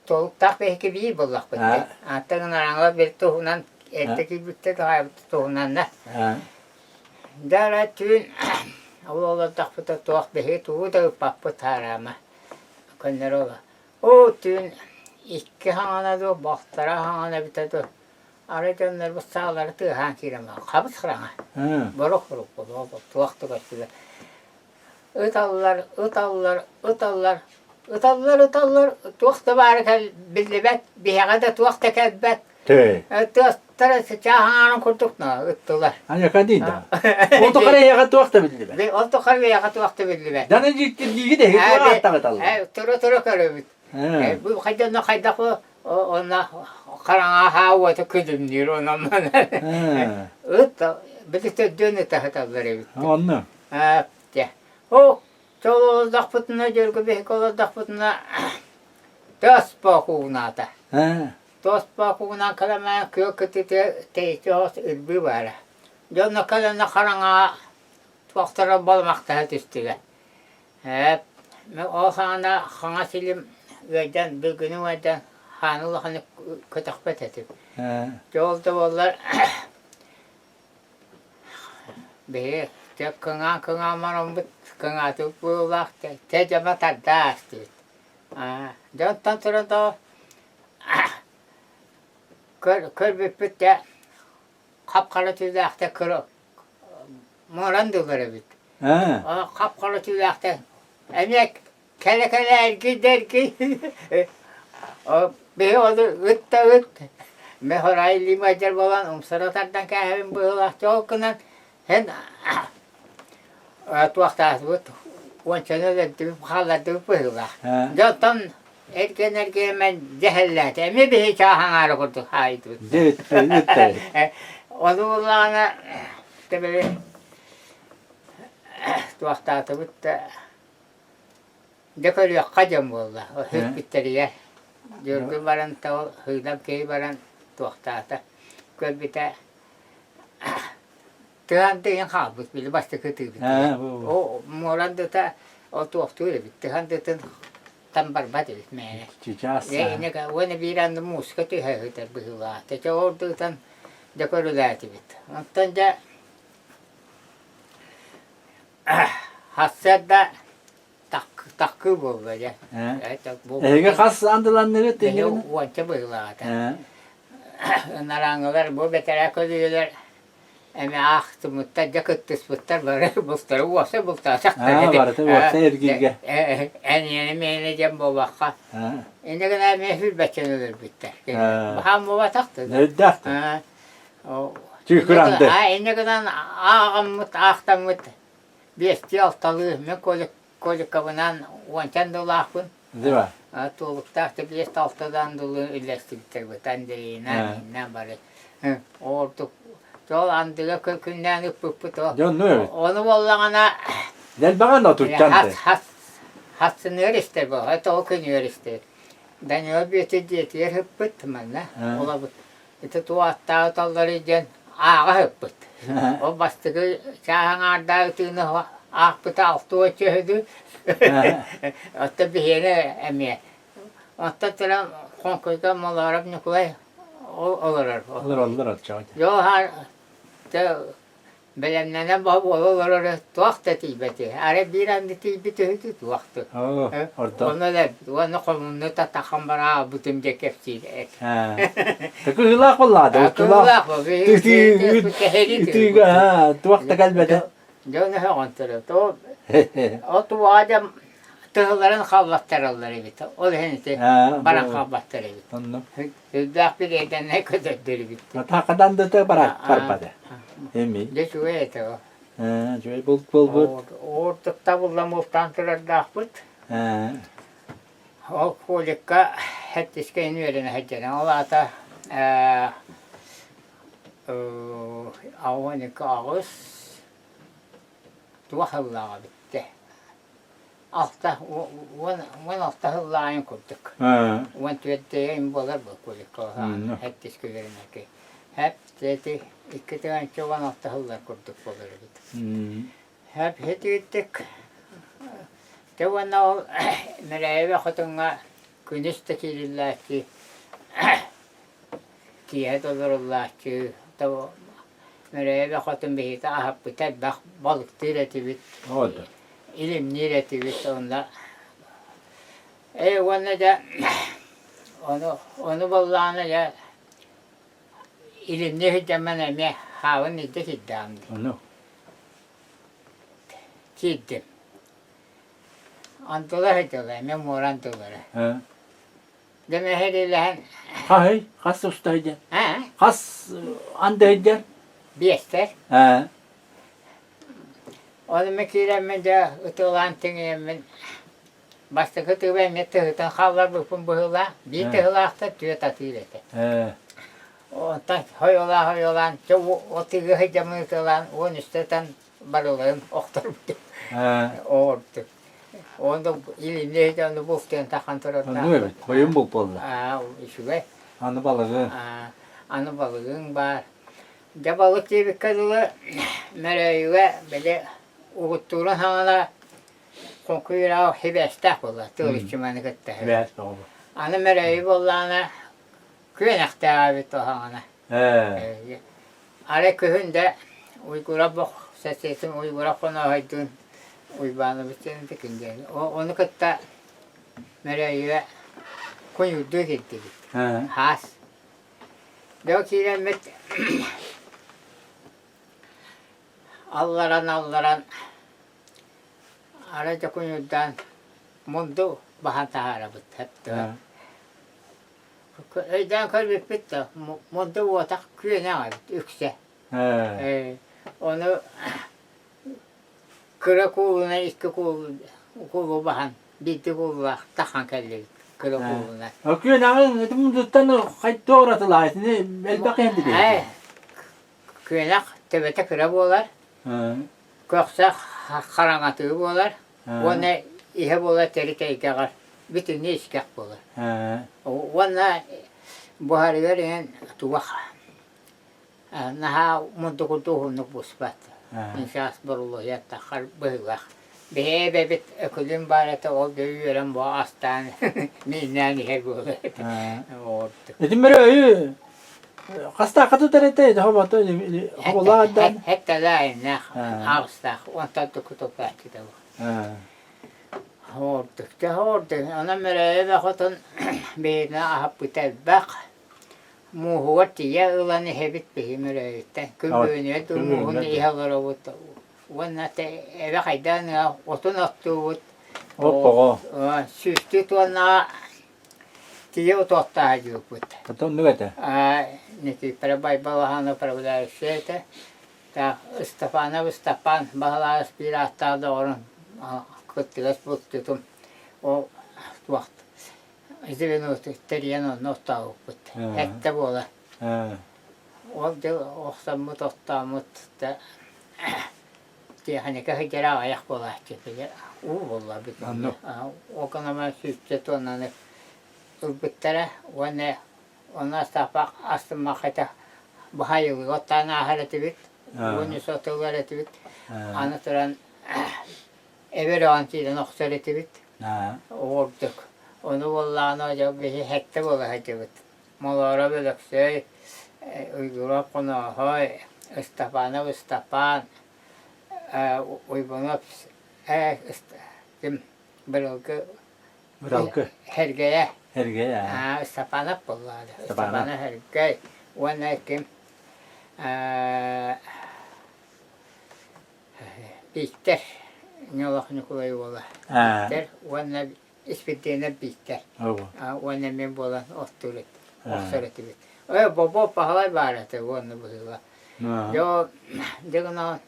Туолуктаах биһиги биир буоллахпыт. Аттан араҥалар били туһунан эрдэ киирбиттэр хаайбыт туһунанна. Дара түүн ол олордохпута туох биһиги тугу да ыппаппыт хаараама. Көннөрү ола. Оо түүн икки хаҥана дуу, балтара хаҥана эбитэ дуу. Арай дьоннорбут саалары тыаһаан киирэн хабыс хараҥа. Борук-борук туох да көстүбэт. Ыталлар, ыталлар, ыталлар, ыталлар, ыталлар, туох да баара биллибэт, биһэҕэ да туох да кэлбэт. Төө. Тыастара чааһаҥаарын курдук ыттылар. Аньака дии да. Ол тухары эйиэхэ туох да биллибэт. Ол тухары эйиэхэ туох да биллибэт. Дьону дьиктиргиигит эһиги туох ааттаҕыталлар? Тура-тура көрөбүт. Бу хайдах хайдах онно хараҥа аһаа уота күлүмнүүр онон ыт били төрдүөн ытаһыталлар эбит. Онно. Дьэ. О, олордохпутуна, дьөргө биһиги олордохпутуна тас бокуунаата. Тос бокуунан кэлэмээн күөл кытыыта тэйиччи соҕус ырбыы баара. Дьонно кэлэннэ хараҥаҕа туохтара баламахтаһа түстүлэр. Ээ, ол саҕана хаҥас илим ыалдьан, бүгүнү ыалдьан хааны улаханнык көтөхпөт этим. Дьэ ол да буоллар Биһиги дьэ кыҥаан-кыҥаан бараммыт, кыҥаатыбыт быһыылаах, дьэ дьоно тарда аастыбыт. Дьэ онтон туран тоҕо көрбүппүт дьэ хап-хара түүлээхтэр кыра муоран дылар эбит. Хап-хара түүлээхтэр эмиэ Кэлэ-кэлэ эргий да эргий. Биһи ону ыт да ыт. Мин хорай илиим ыалдьар буолан умсара тардан кээһэбин быһыылаах ол гынан һин туохтаатыбыт уончаны өлөрдүбүт хааллардыбыт быһыылаах. Дьэ оттон эргиэн-эргиэмэн дьэһэллээтэ. Эмиэ биһи чаас аҥаара курдук хаайдыбыт. Ону буллаҕына били туохтаатыбыт да Дьэ көрүөххэ диэн буолла, үһүспүттэригэр. Дьөргү баран ол һыйдан киһи баран туохтаата, көрбүтэ тыһан тыйын хаалбыт били бастакы тыыбыт. О муоран дыта ол туохтуур эбит, тыһан дытын там барбат эбит мээнэ. Чычаас. Уонна биир анды мууска түһэ сытар быһыылаах. Дьэ ол дытан дьэ көрүлээтибит. Онтон дьэ Сарсыарда таккыы буолла дьэ. Эһиги хас андыланныгыт Биһи уонча быһыылаата. Ынарааҥылар бу бэтэрээ көлүөлэр эмэ аахтымыттар дьэ кыттыспыттар бары бултары уопсай бултаатахтар. Барыта уопсай эргииргэ. Эниэни мээнэ диэн буолбакка. Инньэ гына эмиэ сүүрбэччэни өлөрбүттэр. Баһаам буолбатах да. Өйдөөх. Чүүкүр анды. Инньэ гынан ааҕаммыт, аахтаммыт биэстии-алталыы мин Коликабынан уонча андылаахпын. Дива. Туолуктаах да биэс алтадан андылы үллэстибиттэр Андрейынан, иннэ бары. Ордук ол андыга күннээн ыппыппыт ол. Дьонну эбит. Ону буоллаҕына Дэлбэҕэ нотуччанты. хас хас истэр бу, тоҕо күнүөр истэр. Данила Бүөтүр дьиэтигэр ыппыт манна. Олабыт Ити туоаттааҕы талларый диэн ааҕа сыппыт. Ол бастакы чаас аҥаардаах ытыыны аахпыта алтыа чөһүдү. Оттон биһиэнэ эмиэ. Оттон туран Хоҥкуйга Молооров Ньукулай олорор. Олороллор оччоҕо. Дьоо Бэлэмнэнэн буола олорор туох да тиийбэти. Арай биир анды тиийбит үһү туох да. Ордо. Ону да уонна хомунну татахан бараабытым дьэ кэпсиир эт. Кыһыылаах буоллаада. Кыһыылаах Ытыыга туох да кэлбэтэ. Дьон өһөҕөн турар. Ол туоҕа дьэ тыһыларын халлаттараллар эбит. Ол иһин ити баран халбаттар эбит. Онно. Сүрдээх бириэдэннэй көтөрдөр эбит. Атаакадан да барбата. Эми. Дьэ үчүгэй этэ ол. Үчүгэй булт буолбут. Уурдук табыллан бултаан турардаахпыт. Ол Коликка сэттискэ үөрэнэ сылдьан. Ол аата 12 8 туох сыллааҕа бүттэ. Алта 16 сыллааҕын курдук. 14 буолар бу Куликка сэттискэ үөрэнэргэ. Хэп ити 2 16 сыллар курдук буолар эбит. Хэп хитииттик Дьэ уонна ол Мэрээйэбэ хотуҥҥа күнүс да киириллээччи, киэһэ толоруллааччы, Мөрөөйөбө хотун биһиги аһаппыта элбэх балыктыыр этибит, илимниир этибит онно. Ээ уонна дьэ ону ону буоллаҕына дьэ илимнии сылдьаммын эмиэ хаабын илдьэ киирдэҕим дии. Ону Киирдим. Антылар сылдьаллар, эмиэ муора антылара. Дьэ мэһэриилэһэн Хаһый? Хас устай диэн? Аа? Хас андый диэн? Биэстэр. Аа. Ол эмэ киирэммин дьэ ытыалаан тиҥийэммин бастакы тыыба эмиэ тыһытын хаалларбыппын быһыылаах. Биир тыһылаахтар түөрт атыыр этэ. Онтон хойуолаан-хойуолаан чэ отыыга сылдьаммын ытыалаан 13 ытан барыларын охторбутум. Оҕордум. Онно илимнэ иһитэ онно бултуйан тахан турардаах. Оннук эбит. Бойум булт буолла. Аа, үчүгэй. Аны балыгы. Аа, аны балыгыҥ баар. Дьэ балык диэбиккэ дылы Мөрөөйүгэ били угуттуурун саҕана хоҥкуйраах сибээстээх буолла тыалыччыманы кытта. Сибээс бөҕө. Аны Мөрөөйү буоллаҕына күөнэхтээх эбит оһоҕуна. Ээ. Арай күһүн да Уйгура бох сэтиэтин Уйгура Хонооһойдуун Уйбаанабыт диэн этикин диэн. Ону кытта Мөрөөйүгэ куйуурдуу киирдибит. Хаас. Дьэ киирэммит алларан-алларан арай дьэ куйуурдаан мунду баһан таһаарабыт. Өйдөөн көрбүппүт да, мунду уотах күөнэ эбит үксэ. Ону кыра куулунан икки куулу баһан, биирдии кууллаах тахан кэллибит кыра куулунан. Күөнэҕин ити мундуттан хайдах уратылаах итини элбэх киһи билэр. Күөнэх төбөтө кыра буолар, көхсө хараҥатыы буолар, уонна иһэ буолар төрүт эйгэҕэр бүтүннүү искэх буолар. Уонна буһарыгар иһэн тугах наһаа мунду курдук уһуннук буспат. Иншаас борулуһуйаттаххар быһыылаах. Биһи эбэбит өкүлүн баар этэ ол да үөрэн бу астаан мииннээн иһэр буолар. Ити мөрө өйү хастаахха тутар этэ хобото хоболаах Хэттэлээ аҕыстаах онтон туку тупааччыта бу. Хоордук дьэ хоордук. Онон Мөрөөйө хотун биһигини аһаппыта элбэх. Мууһугар тиийэ ылан иһэбит биһи Мөрөөйүттэн. Күн бүгүнүгэр дуу мууһун иһэ олоробут. Уонна эбэ хайдаан отун оттуубут. Оппоҕо. Сүүстүү туоннаҕа тиийэ отуохтааһа дьууппут. Оннук этэ. Никифоров Байбал управляющай этэ. Так, Степанов Ыстапаан Баһылаайыс биир ааттаах доҕорун кыттыгас булчутум ол туох звеноту тэрийэн онно оттообуппут. Эттэ буола. Ол дьыл охсоммут оттооммут да тиэхиньикэ сылдьара аҕыйах буолааччы. Уу буолла бүтүн. Ол гынан сүүсчэ туоннаны ылбыттара уонна Онно астааппах астыммах этэ. Баһайылыга оттоон ааһар этибит. 13 отыллар этибит. Аны туран эбэр оҕон киирэн охсор этибит. Ордук. Ону буоллаҕына дьэ биһи сэттэ буола сылдьыбыт. Молооров Өлөксөй, Уйгуров Хонооһой, Ыстапанов Ыстапаан, Уйбунов ким Бырылгы Быралгы. Һэргэйэ. Һэргэйэ. Аа, Ыстапаанап буоллаҕа. Ыстапаанап Һэргэй уонна ким Бииктэр Ньолох Ньукулай уола. Бииктэр уонна Испирдиэнэп Бииктэр. Уонна мин буолан оттуур охсор этибит. Э, Бобо Паһылай баар этэ уонна быһыыла. Дьэ, дьэ гынан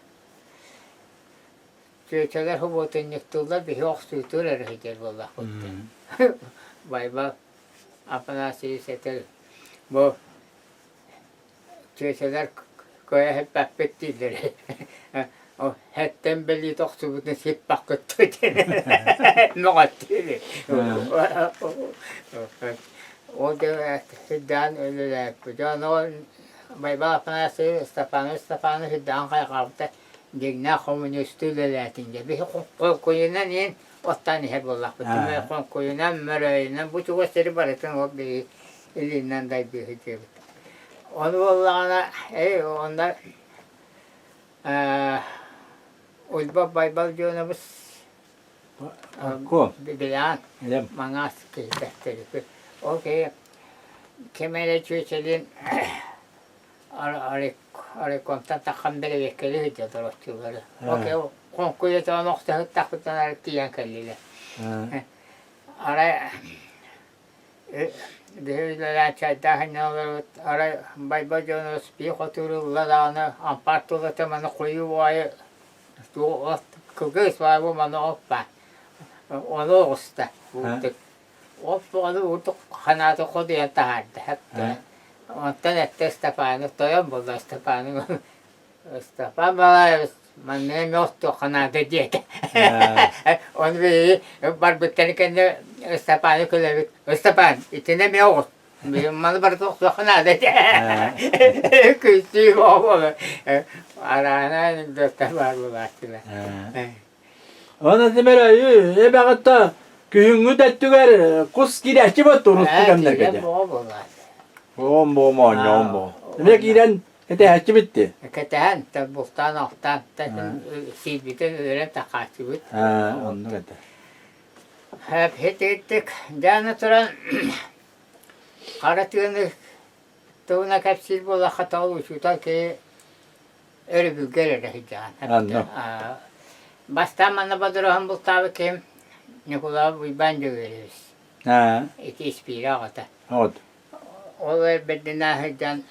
Чүөчэлэр субуотунньуктууллар, биһи охсуутуур эрэ сылдьар буоллахпыт. Байбал Афанасьевич этэр, бу чүөчэлэр кыайа сиппэппит дииллэр. Хэттэн бэлиит охсубутун сиппэккит диэн мөҕөттүүр. Ол да сирдээн үлэлээппит. Ону Байбал Афанасьевич Степанович Степанович сирдээн хайҕаабыта Дьиҥнээх хомуньуустуу үлэлээтин дьэ. Биһи хоҥкуйунан иһин оттоон иһэр буоллахпыт. Хоҥкуйунан, мөрөөйүнэн бу чугас сири барытын ол биһи илиинэн дайбыы сылдьыбыт. Ону буоллаҕына, эй, онно Уйба Байбал Дьуонабыс Билээн маҥаас киһитэ төрүкү. Ол киһи ким эрэ чүөчэлиин Арайкомтан таххан бэрэбиэркэлии сылдьаллар оччолору. Окей, хоҥкуйатаҕын охсуһуттахпытына тиийэн кэллилэр. Арай Биһи үлэлээн чайдаах инньэ арай Байба дьоно спии хотуур ылла даҕаны ампаар тулата маны хойуу баҕайы туох кылгас баайбы маны оппа ону оҕуста уурдук Ол ону урдук ханааты ходуйан таһаарда Онтон эттэ Ыстапааны тойон буолла Ыстапааны Ыстапаан Балаевич манна эмиэ оттуохха наада диэтэ. Ону биһиги барбыттарын кэннэ Ыстапааны күлэбит. Ыстапаан, итини эмиэ оҕус. Маны барыта охсуохха наада этэ. Күстүү буолуо. Араана анекдоттар баар буолааччылар. Онон Тимир эбэҕиттэ күһүҥҥү да өттүгэр кус киирээччи буолту урукку кэмнэргэ дьэ. Оом боо моонньоом боо. Эмиэ киирэн кэтэһээччи битти. Кэтэһэн, бултаан алтаан, сиирбитин өлөрөн тахааччыбыт. Оннук этэ. Хэтиттик дьааны туран хара тыаны туһуна кэпсиир буоллахха тоҕо учуутал киһи өрөбүлгэ эрэ сылдьаҕын. Бастаан манна бодоруһан бултаабыт киһим Ньукулаев Уйбаан Дьөгүөрэбис. Ити Испиирэ аҕата. Ол эрбэрдинэ сылдьан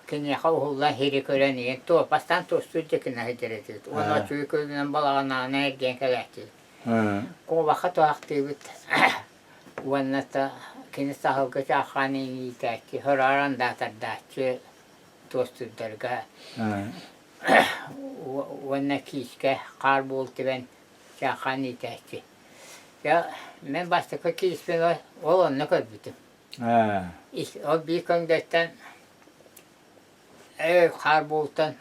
киниэхэ уһуллан сири көрөн иһэн туо бастаан туостуур дьэкинэ сылдьар этибит. Уонна үчүгэй көлүнэн балаҕанаана эргийэн кэлээччибит. Куобахха туһахтыыбыт уонна кини саһылга чаахаан иитээччи, сороҕор андаатардааччы туостуурдарга уонна киискэ хаар буол түбэн чаахаан иитээччи. Дьэ, мин бастакы кииспин ол онно көрбүтүм. Ол биир көҥдөттөн хаар буолтан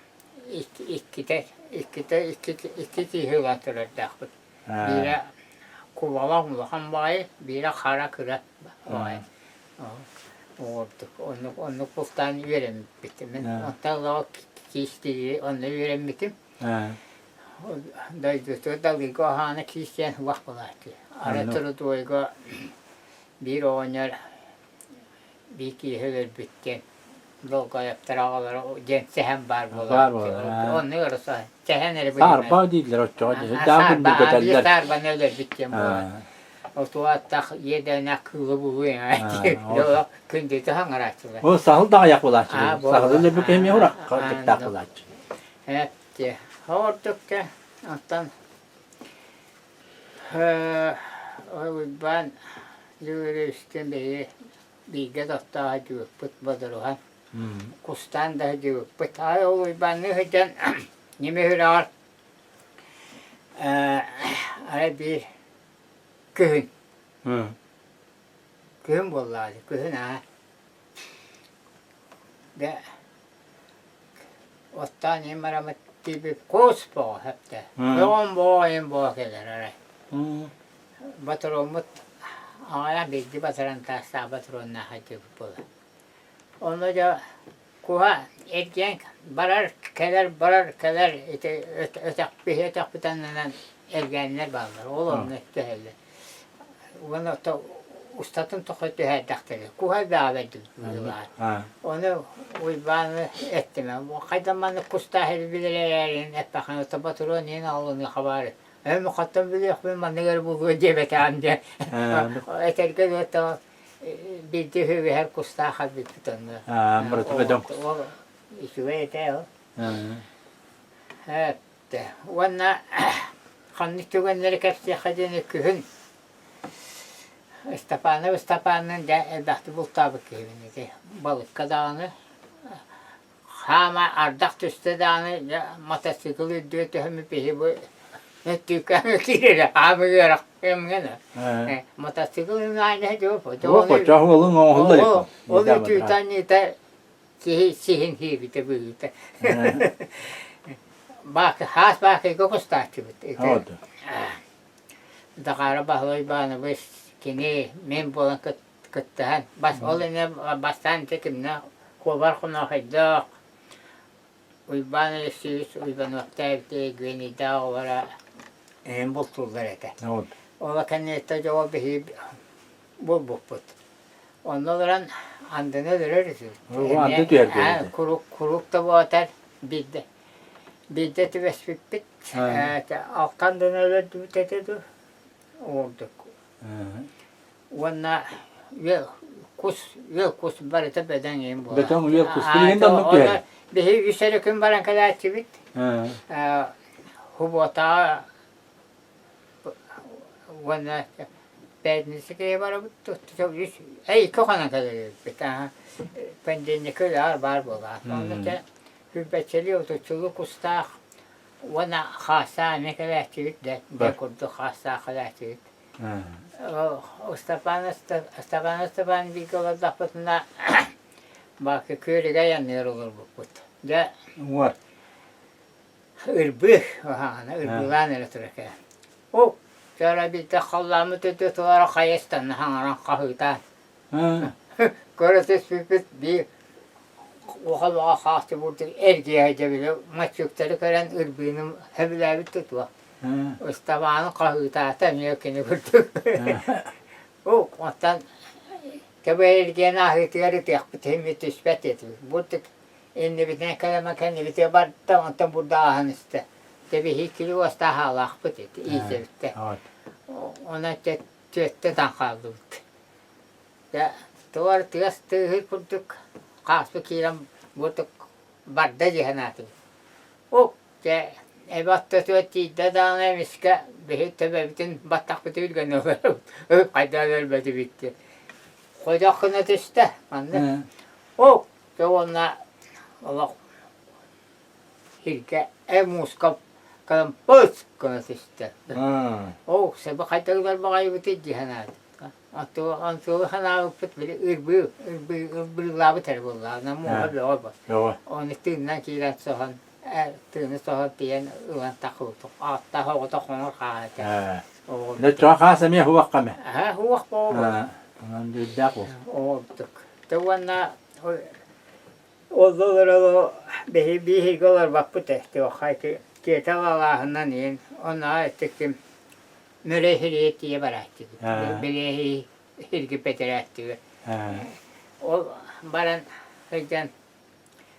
иккитэ иккитэ икки киһи ылан турардаахпыт. Биирэ кубалаах улахан баҕайы, биирэ хара кыра баҕайы. Оҕордук оннук оннук бултаан үөрэммиппит. Мин онтон ыла киистири онно үөрэммитим. Дойдутугар Далыйга аһаана киис диэн убах буолааччы. Ара Турутуойга биир оҕонньор биир киһи өлөрбүт диэн Долгоевтар аҕалара диэн сэһэн баар буолааччы. Оннук эрэ сэһэн эрэ Саарба дииллэр оччоҕо даах үрдүгэтэллэр. Саарбаны өлөрбүт диэн буолар. Отуаттах иэдээнэх кыылы булуу күндүтү хаҥарааччылар. Ол саһыл даҕайах буолааччы. Саһылы өлөрбүт киһи эмиэ уракка кыттаах буолааччы. Эттэ. Ордукка оттон Уйбаан Дьөгүөрүстэн биһиги бииргэ тохтоо сылдьыбыппыт бодоруһан кустаан да сылдьыбыппыт. Арай ол Уйбаанныы сылдьан ньимэ үрэҕэр арай биир күһүн күһүн буоллаҕа дии күһүн аа дьэ оттоон иһин бараммыт тиийбит кус боҕо сөптө көҕөн боҕо иһин боҕо кэлэр арай ботуруоммут аҕайах биирдии батаран таастаах ботуруоннаах сылдьыбыт буолар онно дьэ Куһа эргийэн барар, кэлэр, барар, кэлэр ити өтөх биһи өтөхпүт аннынан элгээннэр бааллар. Ол онно түһэллэр. Уонна ото устатын тухары түһэрдэхтэрэ. Куһа элбэҕэ бэрдибит быһыылаах. Ону Уйбааны эттим. Хайдан маннык кустаах билэр эрээрин эппэххин ото ботуруон иһин аҕалыныаха баары. Ээ мухаттан билиэхпин маннык эрэ буолуо диэбэтэҕим диэн. Этэргэ дылы биирдэ үһүгүһэр кустаах албиппит онно. Мураты бөдөҥ. Ол үчүгэй этэ ол. Эттэ. Уонна ханнык түгэннэри кэпсиэххэ диэни күһүн Ыстапаанов Ыстапаанныын дьэ элбэхтик бултаабыт киһибин ити. Балыкка даҕаны Хаама ардах түстэ даҕаны дьэ мотоцикл үрдүгэр түһэммит биһи бу өттүүккэ киирэрэ аабы үөрэх кэмҥэ мотоцикл аанньа дьуоп ол үтүүтэ анньыыта киһи сиһин сиэбитэ быһыыта баакы хаас баакыйга кустааччыбыт Даҕаара Баһылай Иванович кини мен буолан кыттыһан бас ол иннинэ бастаан ити кимнээх Куобар Хоноохойдоох Уйбаан Алексеевич Уйбануоптаев Гвенийдээх оҕолоро эһин бултууллар этэ. Ол кэнниттэн дьэ ол биһиги булбуппут. Онно олорон андыны өлөрөр этибит. Анды түһэрдэ. Куруук куруук да буотар биирдэ биирдэ түбэспиппит. Алтан андыны өлөрдүбүт этэ дуу. Уурдук. Уонна кус, үөл кус барыта бөдөҥ иин буолар. Бөдөҥ үөл кус. Билигин да оннук түһэр. Биһи үс эрэ күн баран кэлээччибит. Субуотаҕа уонна пятница киһи барабыт үс икки хонон кэлэрбит. Понедельникка үлэҕэр баар буолаат. Онно дьэ сүүрбэччэлии отуччулуу кустаах уонна хаастаах эмиэ кэлээччибит да дьэ курдук хаастаах кэлээччибит. Ыстапаан Ыстапаан Ыстапаан бииргэ олордохпутуна Баакы күөлүгэ айанныыр олорбуппут. Дьэ Уҥуор. ырбыы аһаҕана ырбыылаан эрэ турар кэлэн. О, чара биирдэ халлааммыт үрдү туора хайа ыстанна хаҥаран хаһыытаан. Көрө түспүппүт биир улахан хаасты бурдук эргийэ сылдьа маччыктары көрөн ырбыыны сөбүлээбит тутуо. Ыстабааны хаһыытаата эмиэ кини курдук. О, оттон Тэбэйэргиэн ааһыытыгар ытыахпыт иһин түспэт этибит. Бурдук иннибитинэн кэлэмэ кэннибитигэр барда, онтон бурда ааһан истэ. Тэбиһии кили уостаах аалаахпыт ити иитэбиттэ. Онон түөттэ таҥ хааллыбыт. Дьэ, туор тыас тыаһыыр курдук хааспыт киирэн бурдук барда дии санаатыбыт. О, дьэ, эбэ ортотугар тиийдэ даҕаны эмискэ биһи төбөбүтүн баттахпытын үргэн олоробут. Хайдах өлбөтүбүт диэн. Ходьох гына түстэ манна. О, дьэ уонна олох сиргэ э мууска кэлэн пыс гына түстэ. Оо, сөбө хайдах ылар баҕайыбытый дии санаатым. Онтугу санаабыппыт били ырбыы, ырбыы, ырбыылаабыт эрэ буоллаҕына мууһа бөҕө бо. Ону тыынынан киирэн соһон, тыыны соһон тиийэн ылан тахыбыт. Ааттаах оҕото хоҥор хааһа этэ. Нөччөҕө хаас эмиэ хуох каме. Аха, хуох буолбут. Онон үрдээх буол. Оҕобутук. Тэ уонна ол олороло биһи биһиги олорбаппыт ээ туохха ити тиэтэл алааһынан иһин онно ити ким Мөрө иһирийэ тиийэ барааччыбыт. Били иһирги бэтэрээттигэ. Ол баран сылдьан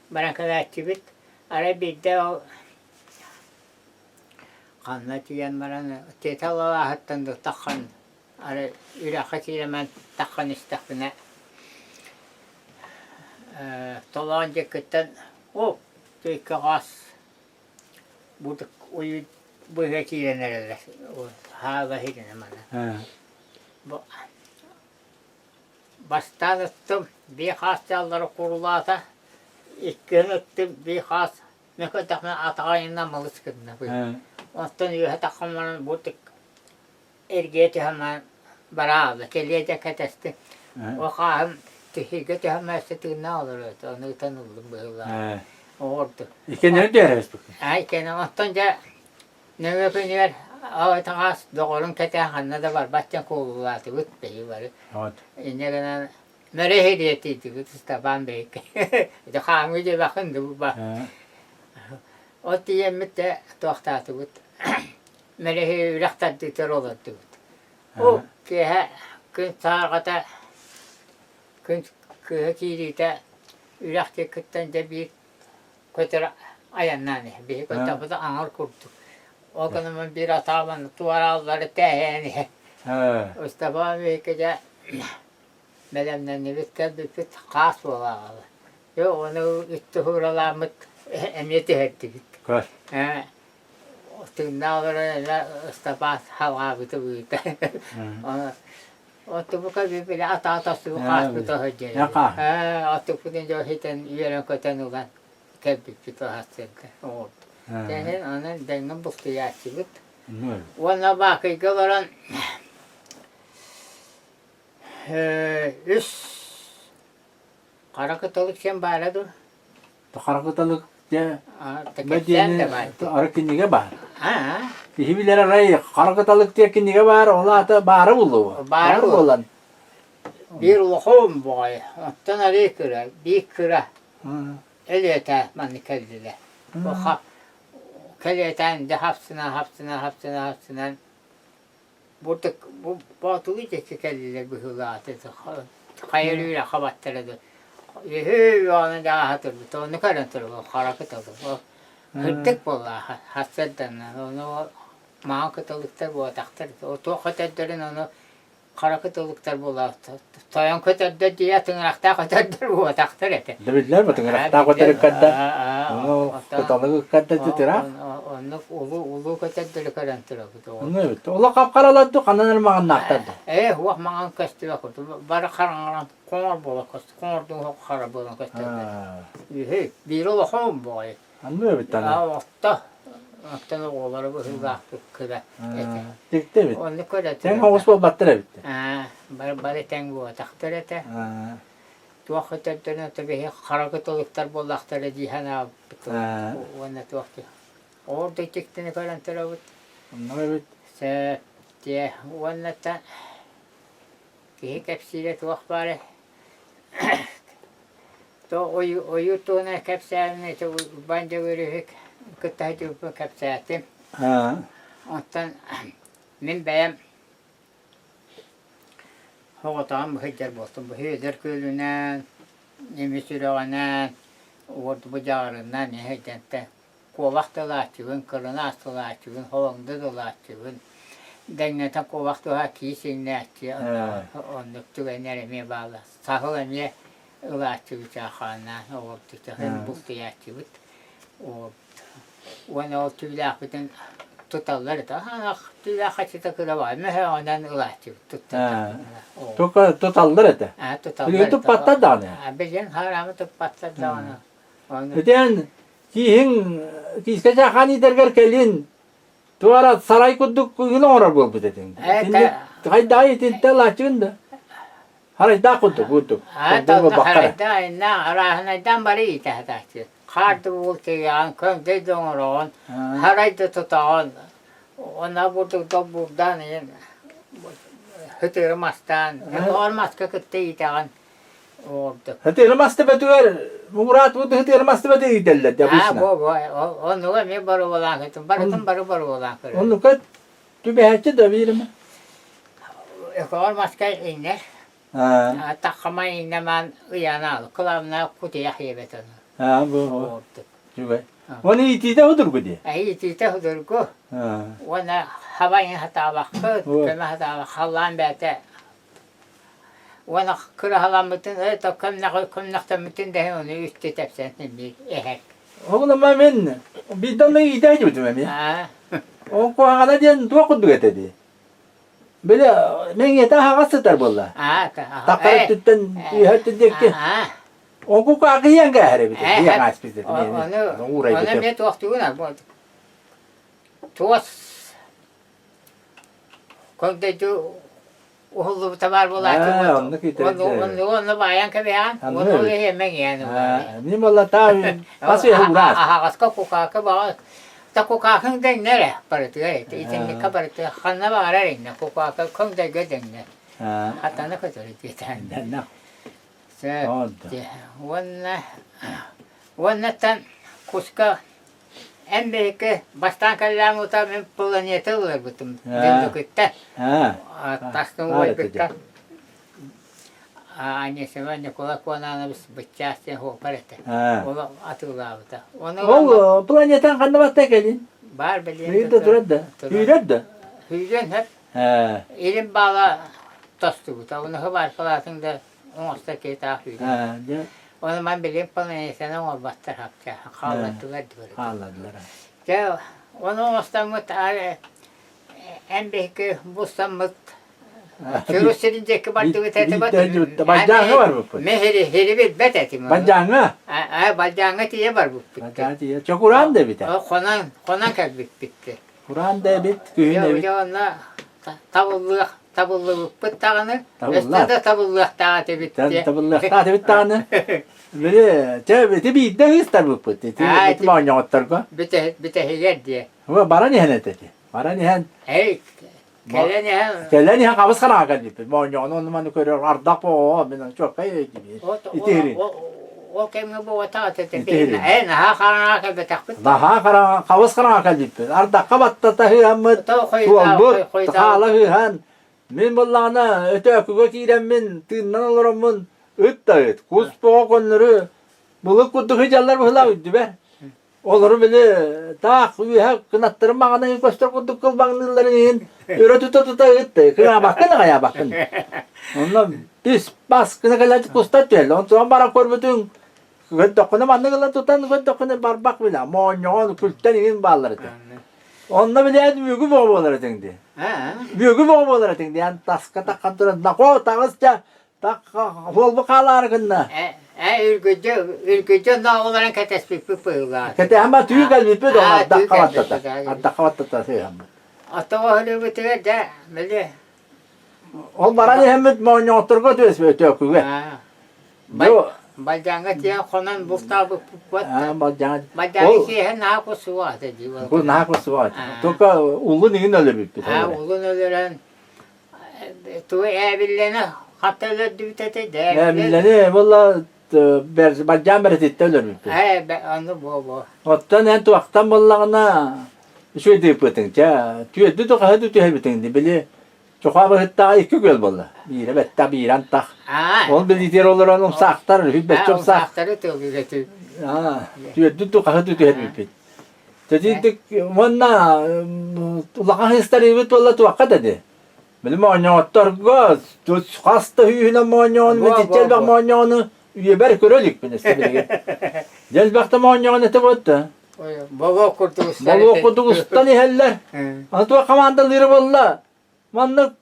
баран кэлээччибит. Арай биирдэ ол ханна тиийэн баран тиэтэл алааһыттан да таххан арай үрэххэ киирэмэн таххан истэхпинэ толоон диэкиттэн о тыйка хаас Бу уйу быһа киирэн эрэллэр хаала иһитинэ маны. Бу бастаан ыттым биир хаас дьааллары курулаата, иккиһин ыттым биир хаас мен көрдөхпүнэ атаҕа айаннаан малыс гынна быһыы. Онтон үөһэ таххан баран бу эргийэ түһэн баран бараабыта кэлиэ да кэтэстим. Ол хааһым тиһигэ түһэн мээсэ тыыннаах олорор этэ, ону ытан ыллым быһыылаах. Оҕорду. Иккиэннэрин түһэрэ Аа иккиэнэ оттон дьэ нөҥүө күнүгэр таҥас доҕорун кэтээн ханна да барбат диэн куолулаатыбыт биһи бары. Инньэ гынан мөрө иһириэ тиийдибит Ыстапаан биһикки. Ити хаамыы диэбэххин дуу ба. Ол тиийэммит дэ туохтаатыбыт. Мэлэһи үрэх тардыытыгар олордубут. Ол киэһэ күн саарҕата, күн кыыһа киириитэ үрэх диэкиттэн дьэ биир көтөр айаннаан иһэр. Биһи көтөхпүт аҥар курдук. Ол гынан биир атаабан туорааллары тээһээн иһэр. Ыстапаан биһикки дьэ бэлэмнэннибит, кэлбиппит хаас буола аҕала. Дьэ ону үттү ууралааммыт эмиэ түһэрдибит. Тыыннаах олорон эмэ Ыстапаас халҕаабыта быыта. Оттубука били атаҕа тостубут хааспыта сылдьар. Оттукпутун дьон ситэн үөрэн-көтөн ылан кэлбиппит аһастыырга оҥордум. Тэһин онон дэҥҥэ бултуйааччыбыт. Уонна Баакыйга олорон үс хара кыталык сиэн баара дуо? Хара кыталык дьэ ары кинигэ баар. Киһи билэр арай хара кыталык диэн кинигэ баар, ол аата баара буллуо. Баара буолан. Биир улахан баҕайы, оттон арыы кыра, биир кыра. Элиэтэ маннык кэллилэр. Кэлиэтээн дьэ хапсынан, хапсынан, хапсынан, хапсынан Бурдук бу Боотулуу диэки кэллилэр быһыылаах хайа үрэххэ баттара да үһү үөҕүнэн дьааһа турбут ону көрөн турбут хара кыталык ол сырдык буоллааха сарсыарданан ону маҥан кыталыктар буотахтар туох көтөрдөрүн ону Хара кытылыктар буолаахтар. Тойон көтөрдөр дии тыҥырахтаах көтөрдөр буотахтар этэ. Да биллэр бу тыҥырахтаах көтөр ыккарда. Ону кыталык ыккарда тытыраах. Оннук улуу улуу көтөрдөрү көрөн турабыт. Онну эбит. Олох хап-харалар ду ханан эрэ маҥаннаахтар да. Ээ, уох маҥан көстүбэ курдук. Бары хараҥаран хоҥор буола көстө. Хоҥордуҥ хара буолан көстөллөр. Үһү, биир улахан буолай. Анны эбит аны. Отто. Оттон оҕолоро быһыылаахтык кыра этэ. Дьикти эбит. Оннук көрө Тэҥ оҕус буолбаттар эбит. Аа, бары бары тэҥ буолбатахтар этэ. Туох өтөрдөрүн ото биһи хара кытылыктар буоллахтара дии санаабыппыт. Уонна туох дии. Ол да дьиктини көрөн турабыт. Оннук эбит. Сөп дьэ уонна та киһи кэпсиирэ туох баара То ойуур туһунан кэпсээнин ити Уйбаан Дьөгүөрүһү кытта сылдьыбыппын кэпсээтим. Оттон мин бэйэм соҕотоҕун сылдьар буолтум. Бу Сүөдэр күөлүнэн, Ньимис үрэҕинэн, уордубу дьаҕарынан иһирдьэнтэн куобах тылааччыбын, кырынаас тылааччыбын, холоҥдо тылааччыбын, дэҥнэтэн куобах туһа киис иҥнээччи оннук түгэннэр эмиэ бааллар. Саһыл эмиэ ылааччыбыт чаахааннаан оҕолтутаһын бултуйааччыбыт уонна ол түүлээхпитин туталлар этэ түүлээх хаччыта кыра баҕайы мөһөөҕүнэн ылааччыбыт тутталлар туталлар этэ туталлар туппаттар даҕаны билигин хараамы туппаттар даҕаны Итиэн кииһиҥ киискэ чаахаан иитэргэр кэлин Туора сарай курдук күн оҥорор буолбут этиҥ. Хайдаҕый итинтэ ылааччыгын да? Харайдаах курдук курдук. Харайдаах, арааһынайдаан бары иитэ сатааччы. Хаар да буолтуйаҕын, көҥдөй да оҥороҕун, харай да тутаҕын. Онно бурдук долбуурдаан иһин хытыры мастаан, оҕор маска кытта иитэҕин. Хытыыры мас төбөтүгэр муҥураат буду хытыыры мас төбөтүгэр иитэллэр дии Аа, бу бу оннуга эмиэ боруобалаан көрдүм. Барытын бары боруобалаан көрөбүн. Оннука түбэһээччи да биирим. Өкөҕөр маска иҥнэр. Таххама иҥнэмаан ыйанаал. Кылаабына кутуйах иэбэт ону. Аа, бу бу. Үчүгэй. Оны иитиитэ судургу дии. Иитиитэ судургу. Уонна хаба иҥ хатаабаккыт, көмө хатаабак, халлаан бэйэтэ Уонна кыраһаламмытын ээ көмнөхтөммүтүн да иһин ону үстэ тэпсэн син эһэр. Оҕоломо мин биирдэ онно иитэ сылдьыбытым эмиэ. Ол куһаҕана диэн туох курдук этэ дии. Били мэҥиэтэ аһаҕас сытар буолла. Таххар өттүттэн үөһэ өттүн диэки. Ол кукаакыйан кээһэр эбит. Ийэҥ ааспыт этим. Ону ону эмиэ туохтугун туос Көҥдөйдү уһуллубута баар буолааччы оннугу онно баайан кэбиһэҕин уонна ол иһи эмэҥиэн Мин буолла таа бас уһураат аһаҕаска кукаакы баҕа та кукаакыҥ дэҥнэ эрэ барытыгар итинниккэ барытыгар ханна баҕарар иҥнэ кукаакы көҥдөйгө дэҥнэ хатана көтөрү диэтээн уонна уоннаттан куска Эн биһикки бастаан кэллээн утаа мин планета ылларбытым Дүндүкүттэн. Тастын уойбукка Анисима Николай Кононович быччаас диэн суоппар этэ. Ол атыылаабыта. Ол планетан ханна батта кэлин? Баар билиэн да турар да. Сүүрэр да? Сүүрүөн сөп. Илин баала тостубута. Ону хыбааркалаатыҥ да оҥосто киһи таах сүүрэр. Ону ман билигин планетаны оҥорботтор хапча хааллардылар дии Хааллардылар. Дьэ, ону оҥостоммут эн биһикки булсаммыт Чурус сирин диэки бардыбыт этэ Бадьааҥҥа барбыппыт. Ме хири билбэт этим. Бадьааҥҥа? Аа, Бадьааҥҥа тиийэ барбыппыт. Бадьааҥҥа тиийэ. Чокураан да эбитэ. Хонон, хонон кэлбиппит. Кураан да эбит, күһүн эбит. Дьэ, онно табыллыах табыллыбыппыт даҕаны, өссө да табыллыахтаах этибит диye. Табыллыахтаах этибит даҕаны. Били, чэ, ити биирдэ ыыстарбыппыт. Ити ити моонньоҕотторго. Бүтэһигэр диye. Баран иһэн этэ ити. Баран иһэн. Эй, кэлэн иһэн. Кэлэн иһэн хабыс хараҥа кэлбиппит. Моонньоҕону ону маны көрөр ардах боо, мин чуоккай өйдүүбүн. Ити Ол кэмҥэ буолбатах этэ. Ээ, наһаа хараҥаҕа кэлбэтэхпит. Наһаа хараҥа, хабыс хараҥа кэлбиппит. Ардахха баттата ыһыаммыт, суолбут хаала ыһан, мин буоллаҕына өтөөкүгэ киирэммин, тыыннан олороммун, ыт да ыт, кус боҕо көннөрү былыт курдук сыдьаллар быһылаах үрдүбэр. Олору били таах үөһэ кынаттарын маҕанайын көстөр курдук кылбаҥныылларын иһин өрө тута-тута ыытты. Кыраабаккын аҕайаабаккын. Онно бис бас гына кэлэн куста түһэл. Онтон баран көрбүтүҥ көрдөххүнэ маннык ылан тутан көрдөххүнэ барбах билэ моонньоҕон күлтэн иҥин бааллар этэ. Онно билээд мүгү бөҕө буолар этиҥ дии. Мүгү бөҕө буолар этиҥ дии. Ан таска таххан туран нако таҕыс дьэ Хуолбу хаалаары гынна. Ээ үргүдьү үргүдьү ноолорун кэтэспиппит быһыылаах. Кэтэһэн түү кэлбиппит ол ардахха баттата. Ардахха баттата сыһаммыт. Оттоҕо өлүүбүтүгэр дьэ били Ол баран иһэммит моонньоҕотторго түөспүт өкүгэ. Балдьааҥҥа тиийэн хонон бултаабыппыт. Балдьааҥ. Балдьааҥҥа киэһэ наһаа кусуга этэ дии. Бу наһаа кусуга этэ. Только улун иҥин өлөрбүппүт. Улун өлөрөн Тугу ээбиллэни хата өлөрдүбүт этэ Ээбиллэни буолла бадьаан бэрэтиттэ өлөрбүппүт. Ээ ону буо-буо. Оттон эн туохтан буоллаҕына үчүгэй тыыппытыҥ чэ түөрдү тухаһы түһэбитиҥ ди били чохоо быһыттаҕа икки күөл буолла. Биирэ бэттэх, биирэ антах. Ол билиитигэр олорон умсаахтар, үһү умсаах. Умсаахтары тылгыгатыы. Түөрдү тухаһы түһэрбиппит. Тэтиитик уонна улахан хыстарыыбыт буолла туохха да ди. Били моонньоҕотторго хас да сүүһүнэн моонньоҕону митиччэ элбэх моонньоҕону үйэбэр көрө иликпин өссө билигин. Дьэ элбэх да моонньоҕон этэ буотта. Болуок курдук устан Болуок курдук устан иһэллэр. Аны туох хамаандалыыра буолла. Маннык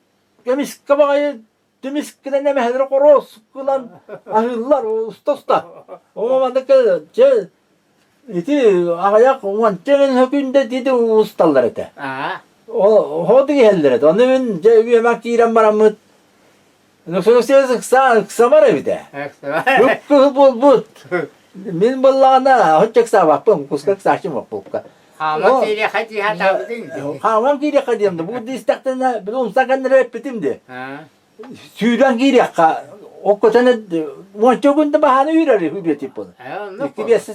эмискэ баҕайы Тимискинэн эмэһэлэри хороос гынан аһыыллар уста-уста. Оо маннык чэ ити аҕыйах уонча мин күндэ диэти усталлар этэ. Оһоотук иһэллэр этэ. Ону мин дьэ үөмэх киирэн бараммыт ыксамар эбитэ. Кып-кыһыл буолбут. Мин буоллаҕына оччо ыксаабаппын, куска ыксааччым боппукка. Хааман киириэххэ дии сатаабытыҥ Хааман киириэххэ диэм да, бу истэхтэринэ били умса кэннэрэ эппитим дии. Сүүрэн киириэххэ, оккотон уонча күн да баһааны үүрэр үбүөтүп буолар. Икки биэс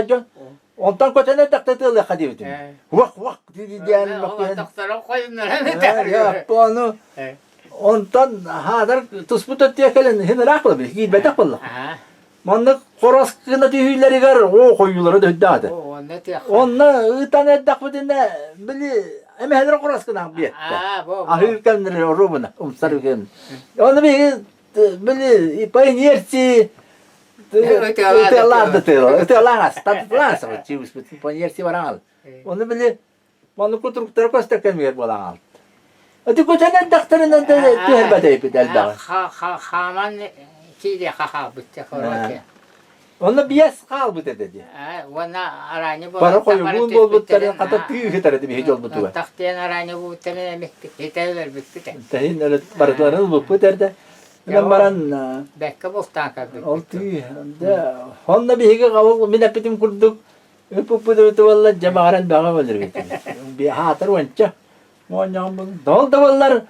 дьон. Онтон көтөн эрдэхтэ тыалыахха диэбитим. Уах уах диэн Ону онтон хаатар туспут өттүгэр кэлэн иһин ыраах буолар киирбэтэх буолла. Маннык хорос гына түһүүлэригэр оо хойуулара да үрдээх этэ. Онно ыытан эрдэхпитинэ били эмэһэлэр хорос гынан биэртэ. Аһыыр кэмнэри оруобуна умсар үкэн. Ону биһиги били по инерции ытыалаан да ытыалаан астатылаан чыыбыспыт по инерции баран Ону били Маннык кутуруктара көстөр кэмигэр буолан хаалта. Ити көтөн эрдэхтэринэн түһэрбэтэйбит элбэҕи. Хааман киириэхэ хаалбыт короче. Онно биэс хаалбыт этэ дии. Уонна араанньы Бары хойугуун буолбуттарын хата тыы ыһытар этэ биһи дьолбутугар. Тах диэн араанньы буолбуттарын эмиттик хитэ өлөрбүппүт. Тэһин барытыларын ылбыппыт эрдэ. Ынан баран Бэккэ бултаан көрбүппүт. Ол тыы онно биһиги мин эппитим курдук Ыппыппыт эбитэ буолла, дьэ баҕар элбэҕи өлөрбүт. Хаатар уонча моонньоҕон буолла. Ол да буоллар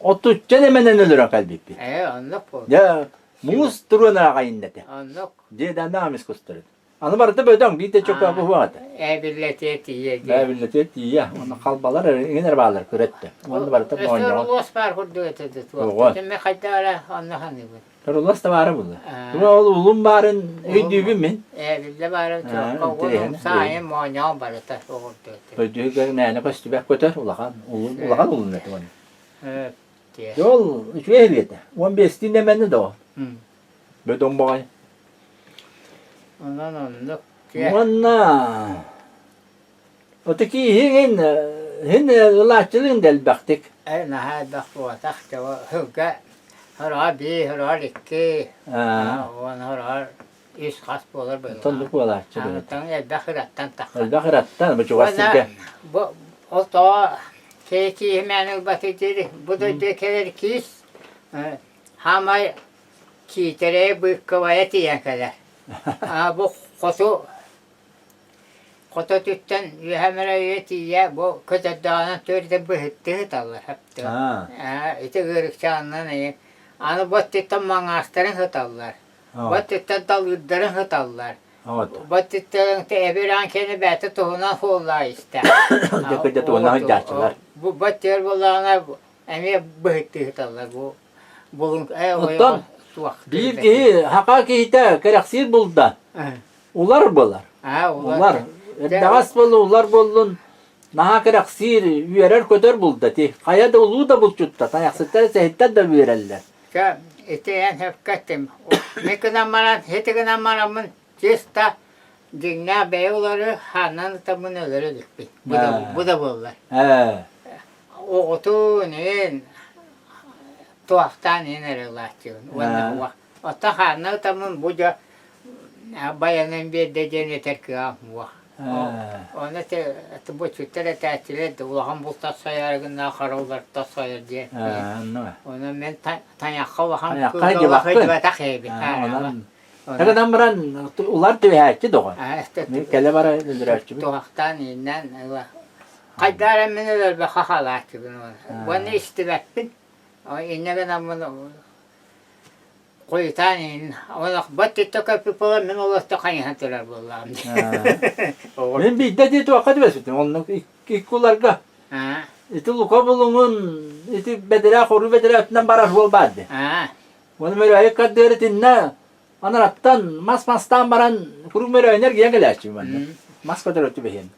отучча нэмэнэн өлөрөн кэлбиппит. Ээ, оннук буолла. Дьэ, муус туруон аҕайын этэ. Оннук. Дьиэ да эмис кустар. Аны барыта бөдөҥ, биир да чөкө буһуох этэ. Ээбиллэтиэ тиийэ дии. Ээбиллэтиэ тиийэ. Уонна халбалар иҥин эрэ бааллар көрөттө. Уонна барыта моонньоҕон. Өссө луос баар курдук этэ да туох. Итиннэ хайдах эрэ онно саныыбын. Рулас да баара буолла. Ол улум баарын өйдүүбүн мин. Биллэ баарын саайын моонньоон барыта оҕурдуот. Өйдүүгэр мээнэ көстүбэт көтөр улахан улун улахан улун этэ оны. Ол үчүгэй эбиэтэ. 15-тин эмэни да. Бөдөҥ баҕай. Онон оннук. Уонна Отаки иһин иһин ылааччылыын да элбэхтик. Э, наһаа элбэх буолбатах. Сылга хороҕор биир, хороҕор икки, уон хороҕор үс хас буолар быһыылаах. Оннук буолааччы. Оттон элбэх ыраттан тахсар. Элбэх ыраттан, бу чугас сиргэ. Бу ол тоҕо киһи кииһимээн ылбаты диир, бу дойдуга кэлэр киис хаамай киитэрэй быыккабайа тиийэн кэлэр. А бу хоту Хото өттүттэн үөһэ мөрөйүө тиийэ бу көтөрдөөҕүнэн төрүтэ быһыттыы сыталлар сөптөөх. Ити ыарыкчаанынан аны бу өттүттэн маҥаастарын сыталлар. Бу өттүттэн далыырдарын сыталлар. Бу өттүттэн эбир аан кэнэ бэйэтэ туһунан суоллаа истэ. Дьэ туһунан сылдьааччылар. Бу бу өттүгэр буоллаҕына эмиэ быһыттыы сыталлар бу булун Оттон биир киһи хака киһитэ кэрэхсиир булда. Улар буолар. Улар. Эрдэҕэс буоллун, улар буоллун, наһаа кэрэхсиир, үөрэр-көтөр булда ити. Хайа да улуу да булчутта, тайахсыттар, сэһиттэр да үөрэллэр. Чэ, ити эн сөпкө эттим. Мин гынан баран, ити гынан бараммын чисто дьиҥнээх бэйэ улары хааннан ытаммын өлөрө иликпин. Бу да, бу да буоллар. Оҕотун иһин туохтаан иһин эрэ ылааччыбын. Уонна Оттон хаанна ытаммын бу дьэ байанан биэрдэ диэн этэр кыаҕым суох. Ону ити бочуттар этээччилэр да улахан бултар сойор гынна хараллартар сойор диэн. Ону мен тайахха улахан кыылга сылдьыбатах эбит. Гынан баран улар түһээччи доҕор. Кэлэ бара өлөрөөччүбүт. Туһахтаан ииннэн хайдаар мин өлөрбөххө халааччыбын. Уонна истибэппин. Иннэ гынаммын Хойутаан иһин олох баттытта көппүт буолан мин олохто хайыһан турар буоллаҕым дии. Мин биирдэ дии туохха түбэспитим оннук икки уларга. Ити Лука Булуҥун ити бэдэрээ хоруу бэдэрээттэн барар суол баар дии. Оны мөрөөйүк кардыар итиннэ анараттан мас мастаан баран куруук мөрөөйүн эргийэн кэлээччи манна. Мас көтөрө түбэһиэн.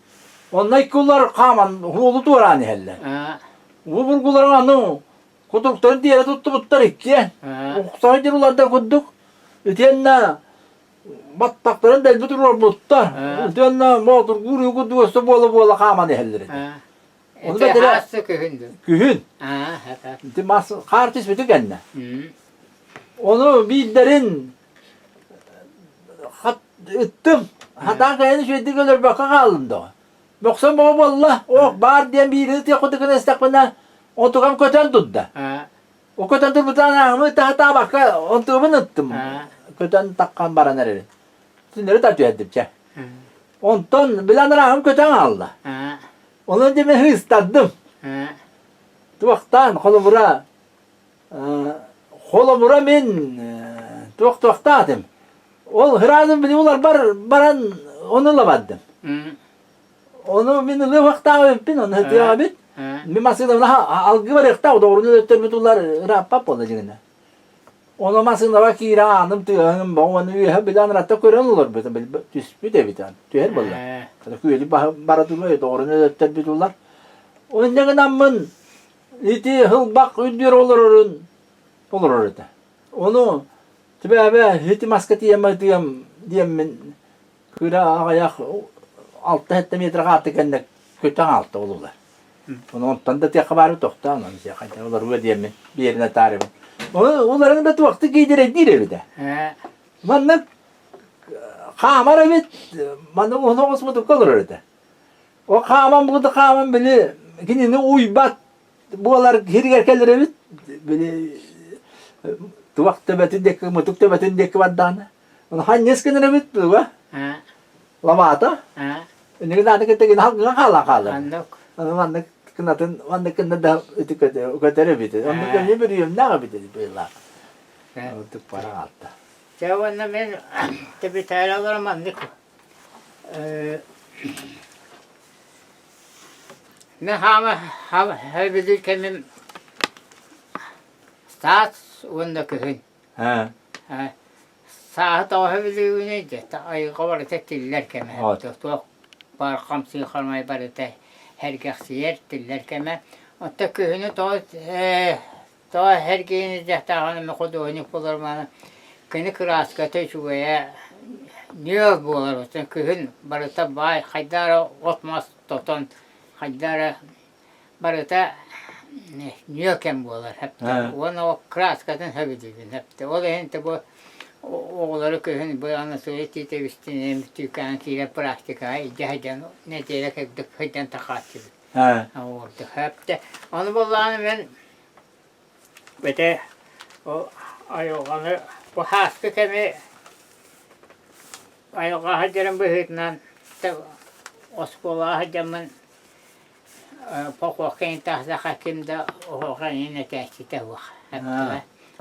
Онно икки улар хааман уолу туораан иһэллэр. Уу бургуларын аны Кутуруктарын тиэрэ туттубуттар иккиэн. Уксаһы дьырылардар курдук. Итиэннэ баттахтарын дэлби туруорбуттар. Итиэннэ моотургуур уу курдук өссө буола-буола хааман иһэллэр этэ. Ону бэтэрэ күһүн Күһүн. Ити мас хаар түспүтү кэннэ. Ону биирдэрин ыттым. Хатаан кайаны үчүгэйдик өлөрбөккө хааллым доҕо. Мөхсөн бөҕө буолла, ох баар диэн биири ытыах курдук гына истэхпинэ, онтукам көтөн турда. О көтөн турбутун ааҕымы таһатаабакка онтугубун ыттым. Көтөн таххан баран эрэрин. Түннэри та түһэрдим чэ. Онтон билэн ырааҕым көтөн хаалла. Онон дьэ мин ыыстардым. Туохтаан холобура холобура мин туох туохтаатым. Ол ыраазым били уларбар баран ону ыла бардым. Ону мин ылыахтаах эбиппин, ону ытыах эбит. Мин массыынабын алгыы барыахтаах, доҕорун өлөттөрбүт улар ырааппат буолла дьиҥинэ. Ону массыынаба киирэ ааным тыаһым боҕу үөһэ билэн ыратта көрөн олорбут, түспүт эбит, түһэр буолла. Күөлү бара туруой, доҕорун өлөттөрбүт улар. Онньа гынаммын ити хылбах үрдүөр олорорун олорор этэ. Ону Түбээбэ ити маска тиийэн ытыам диэммин кыра аҕыйах 6-7 метр хаатты кэннэ көтөн хаалта олулар. Ону онтон да тиэххэ баары тохтоон ону сиэхэ олоруга диэммин биэринэ таарыбын. Ону уларыҥ да туохты киидирэйдиир эбитэ. Маннык хаамар эбит, маннык уһун оҕус мутукка олорор этэ. О хааман бугута хааман били кинини уйбат буолар сиригэр кэлэр эбит били туох төбөтүн диэки мутук төбөтүн диэки бардаҕына ону ханньас гынар эбит туга лабаата иннигин ааны кытта гына халгыга хаалан хаалар Оннук. ону маннык кынатын маннык кынна да ити көтөр эбит оннук эмиэ бүрүйүмнээх эбит быылаах ордук бара хаалта Чэ уонна мин тэбитээри олорон маннык Мин хаама сөбүлүүр кэмим саас уонна күһүн. Сааһы тоҕо сөбүлүүгүнүй дьэ айылҕа барыта тиллэр кэмэ. Туох баар хамсыы харамай барыта сэргэхсийэр, тиллэр кэмэ. Оттон күһүнү тоҕо тоҕо сэргиэн дьахтааҕын эмэ худуоһунньук буоларым кини кырааската үчүгэйэ нүөл буолар. Оттон күһүн барыта баай хайдах эрэ от-мас тотон хайдах эрэ барыта нүөл кэм буолар уонна ол краскатын сөбүлүүбүн ол иһин бу оҕолору күһүн бу Анатолий Титовичтыын түүкээн киирэн практикаҕа илдьэ сылдьан нэдиэлэ курдук сылдьан тахааччыбыт Ону буоллаҕына мин ити айылҕаны бу сааскы кэми айылҕа сылдьарын быһыытынан оскуолаҕа сылдьаммын походка тахсаха ким да оһоҕо иһин этээччитэ суох.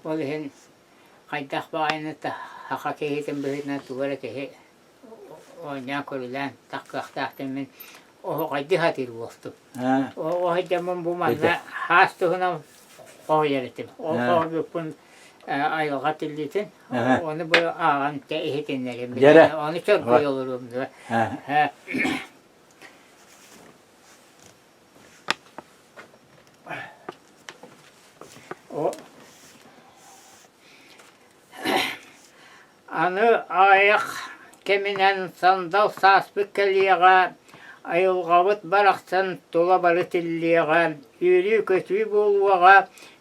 Ол иһин хайдах баҕайыны саха киһитин быһыытынан тугу эрэ киһи оонньоон-көрүлээн таххыахтаах диэммин оһоҕойдуу сатыыр буолтум. Оһойдоммун бу манна хаас туһунан хоһуйар этим. Ол хоһуйбуппун айылҕа тиллиитин, ону бу ааҕан иһитиннэрим. Ону чорбуй олоруом дуо. Аны аҕыйах кэминэн сандал сааспыт кэлиэҕэ, айылҕабыт барахсан тула бары тиллиэҕэ, үөрүү-көтүү буолуоҕа,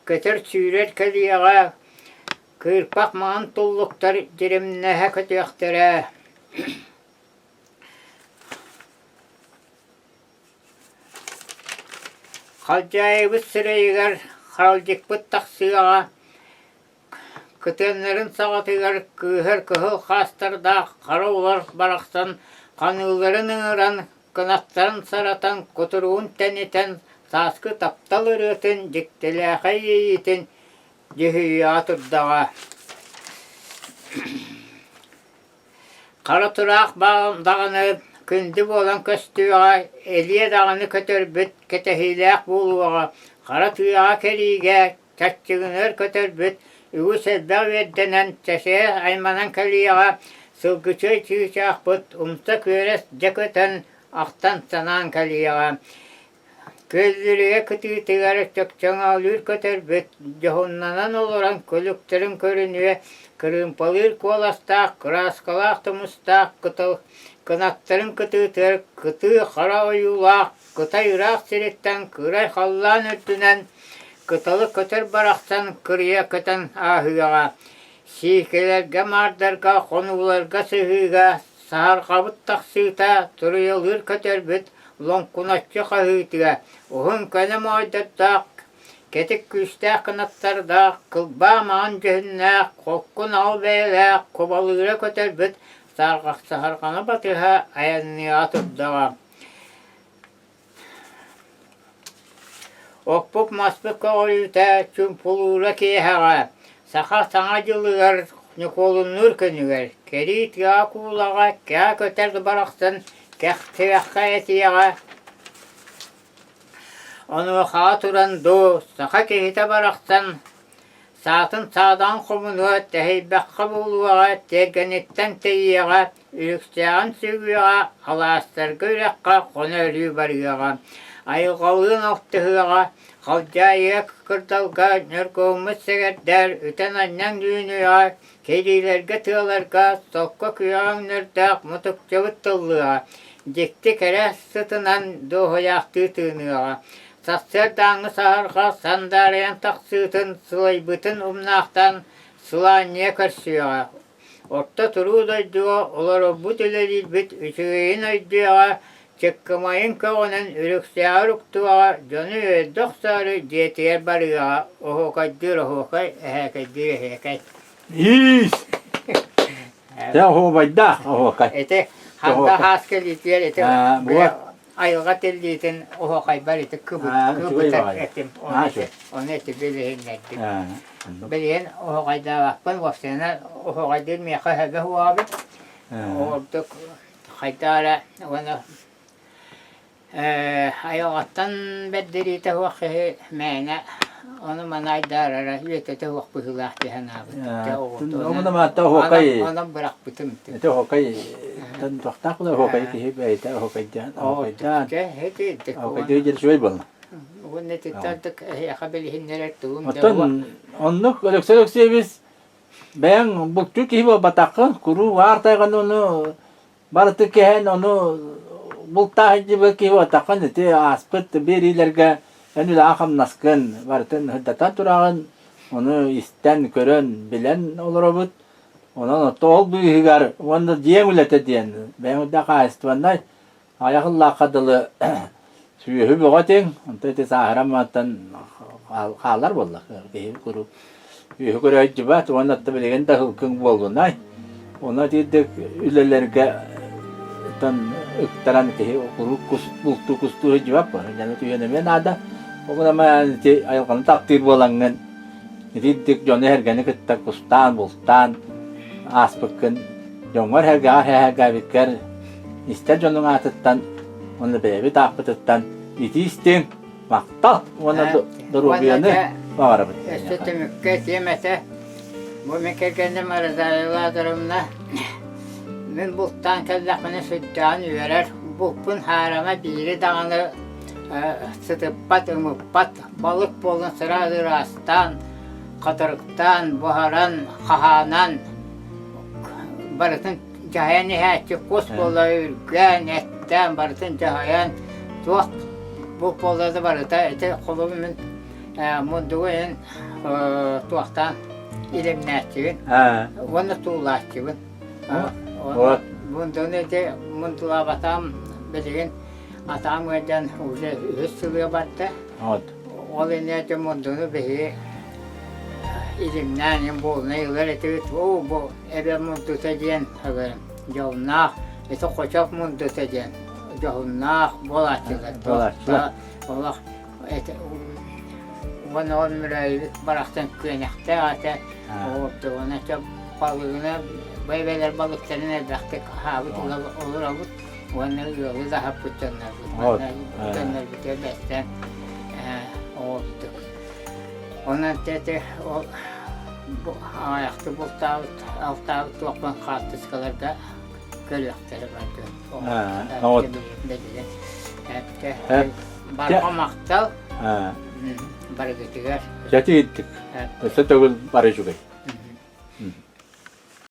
көтөр-сүүрэр кэлиэҕэ, кыырпах маҥан туллуктар дьиримнэһэ көтүөхтэрэ. Халдьаайыбыт сирэйигэр харалдьыкпыт тахсыаҕа, Кытыаннарын саҕатыгар кыыһар кыһыл хаастардаах хара улар барахсан ханыыларын ыҥыран, кынаттарын саратан, кутуругун тэнитэн, сааскы таптал ырыатын дьиктилээхэй иэйиитин дьүһүйүөҕэ турдаҕа. Хара тураах даҕаны күндү буолан көстүөҕэ, элиэ даҕаны көтөрбүт кэтэһиилээх буолуоҕа, хара тыаҕа кэриигэ чаччыгыныар көтөрбүт үгүс элбэх үөрдэнэн чэчээ айманан кэлиэҕэ, сылгычыай чыычаахпыт умса күөрэс дьэ көтөн ахтан-санаан кэлиэҕэ. Күөллүрүйэ кытыытыгар чөкчөҥөөлүүр көтөрбүт дьоһуннанан олорон күлүктэрин көрүнүө, кырыымпалыыр куоластаах, кырааскалаах тумустаах кытыл кынаттарын кытыытыгар кытыы хара ойуулаах Кытай ыраах сириттэн кыырай халлаан үрдүнэн кыталы көтөр барахсан кырыйа көтөн ааһыаҕа. Сиикилэргэ, маардарга, хонууларга сыһыыга саһарҕабыт тахсыыта туруйалыыр көтөрбүт лоҥкуначчы хаһыытыа, уһун көнө моойдордоох, кэтит күүстээх кынаттардаах, кылбаа маҥан дьүһүннээх, холку наҕыл бэйэлээх кубалыыра көтөрбүт саһарҕаны батыһа айанныаҕа турдаҕа. Оппут-маспыт көҕөрүүтэ чуумпулуура киэһэҕэ, саха Саҥа дьылыгар Ньукуолуннуур күнүгэр, кэрии тыаҕа куулаҕа кээ көтөр барахсан кэхтибэххэ этиэҕэ, онуохаҕа туран дуу, саха киһитэ барахсан саатын саадаан хомунуо, тэһийбэххэ буолуоҕа, тиэргэниттэн тэйиэҕэ, Үһүктээҕин сүгүөҕэ, алаастарга үрэххэ хоно-өрүү барыаҕа, айылҕалыын алтыһыаҕа, халдьаайыга кырдалга ньургуһуммут сэгэрдэр үтэн-анньан үүнүөҕэ, кэриилэргэ тыаларга солко күөҕэ өҥнөрдөөх мутукчабыт тыллыаҕа, дьикти кэрэ сытынан дуоһуйаахтыы тыыныаҕа. Сарсыардааҥҥы саһарҕа сандаарыйан тахсыытын сылайбытын умнаахтаан сылаанньыйа көрсүөҕэ. Орто туруу дойдуга олорорбут үлэлиирбит үчүгэйин өйдүөҕэ, чыккымайын көҕүнэн үрүксээҕэр уктуоҕа, дьону үөрдэ охсоору дьиэтигэр барыаҕа, оһуокайдыыр оһуокай, эһээкэйдиир эһээкэй. Иис! Дьэ оһуобайдаах оһуокай. Ити ханта хаас кэлиитигэр ити айылҕа тиллиитин оһуокайбар ити кыбытар этим ону ити билиһиннэрдим. Билигин оһоҕойдообоппун, уопсайынан оһоҕойдуур миэхэ өһөбө уоҕабын. Ордук хайдах эрэ уонна айылҕаттан бэрдэриитэ суох киһи мээнэ ону-маны айдаарара үөтэтэ суох быһыылаах дии санаабытым. Оһуокай Онон бырахпытым. Ити оһуокай туохтаах буолар оһуокай киһи бэйэтэ оһуокайдаан оһуокайдаан оһуокайдыы диэн үчүгэй буолла. Уонна ититтэн эһиэхэ билиһиннэрэр тугум Оттон оннук Алексей Алексеевич бэйэҥ булчут киһи буолбатаххын, куруук аар тайҕаны ону барыты кэһэн ону бултаах сылдьыбыт киһи буолбатаххын ити ааспыт биэриилэргэ эн үлэҕэ-хамнаскын барытын сырдатан тураҕын, ону истэн, көрөн, билэн олоробут. Онон оттон ол быыһыгар уонна дьиэҥ үлэтэ диэн бэйэҥ үрдээх хаһаайыстыбаннай Айах ыллаахха дылы сүөһү бөҕө этиҥ, онтон ити сааһыран мантан хаалар буолла киһи куруук үөһү көрөөччүбэт уонна оттон билигин да ылкыҥ буоллунай. Онон итирдик үлэлэргэ оттон ыктаран киһи куруук кус бултуу кустуу сылдьыбат буолар. Дьону түһүөн эмиэ наада. Ол гынан ити айылҕаны таптыыр буолаҥҥын итирдик дьону-сэргэни кытта кустаан, бултаан ааспыккын дьоҥҥор-сэргэҕэр сэһэргээбиккэр истэр дьонуҥ аатыттан уонна бэйэбит ааппытыттан итии истиҥ, махтал уонна доруобуйаны баҕарабыт. Өссө түмүккэ этиэм этэ, бу мин кэргэним Розалия Лазаревна мин бултаан кэллэхпинэ сүрдээҕин үөрэр, булпун хаарама биири даҕаны сытыппат, ымыппат, балык буолан сразу ыраастаан, хатырыктаан, буһаран, хаһаанан. барытын дьаһайан иһээччи кус буола үргээн, эттээн барытын дьаһайан туох бу буолла да барыта ити холобур мин мундугу эн туохтаан илимнээччибин уонна туулааччыбын. Мундуну ити мундулаабатаҕым билигин атаҕым ыалдьан уже үһүс сылыга барда. Ол иннинэ мундуну биһиги илимнээн иһин буолунай ылар этибит. Оо, бу эбэ мундута диэн дьоһуннаах, ити хочох мундута диэн дьоһуннаах буолааччылар. Буолааччылар. Олох уонна ол Мүрөөйүбүт барахсан күөнэхтээх этэ. Оҕурдугуна балыгына бэйбэлэр балыктарын элбэхтик аһаабыт олоробут уонна ыалы да аһаппыт дьоннорбут. Дьоннорбутугар бэстээн оҕурдук. Онон ити ол аҕыйахтык бултаабыт, алтаабыт туохпун хаартыскаларга көрүөхтэрэ бардын. Барҕа махтал барыгытыгар. Дьэ тиийдик. Өссө төгүл бары үчүгэй.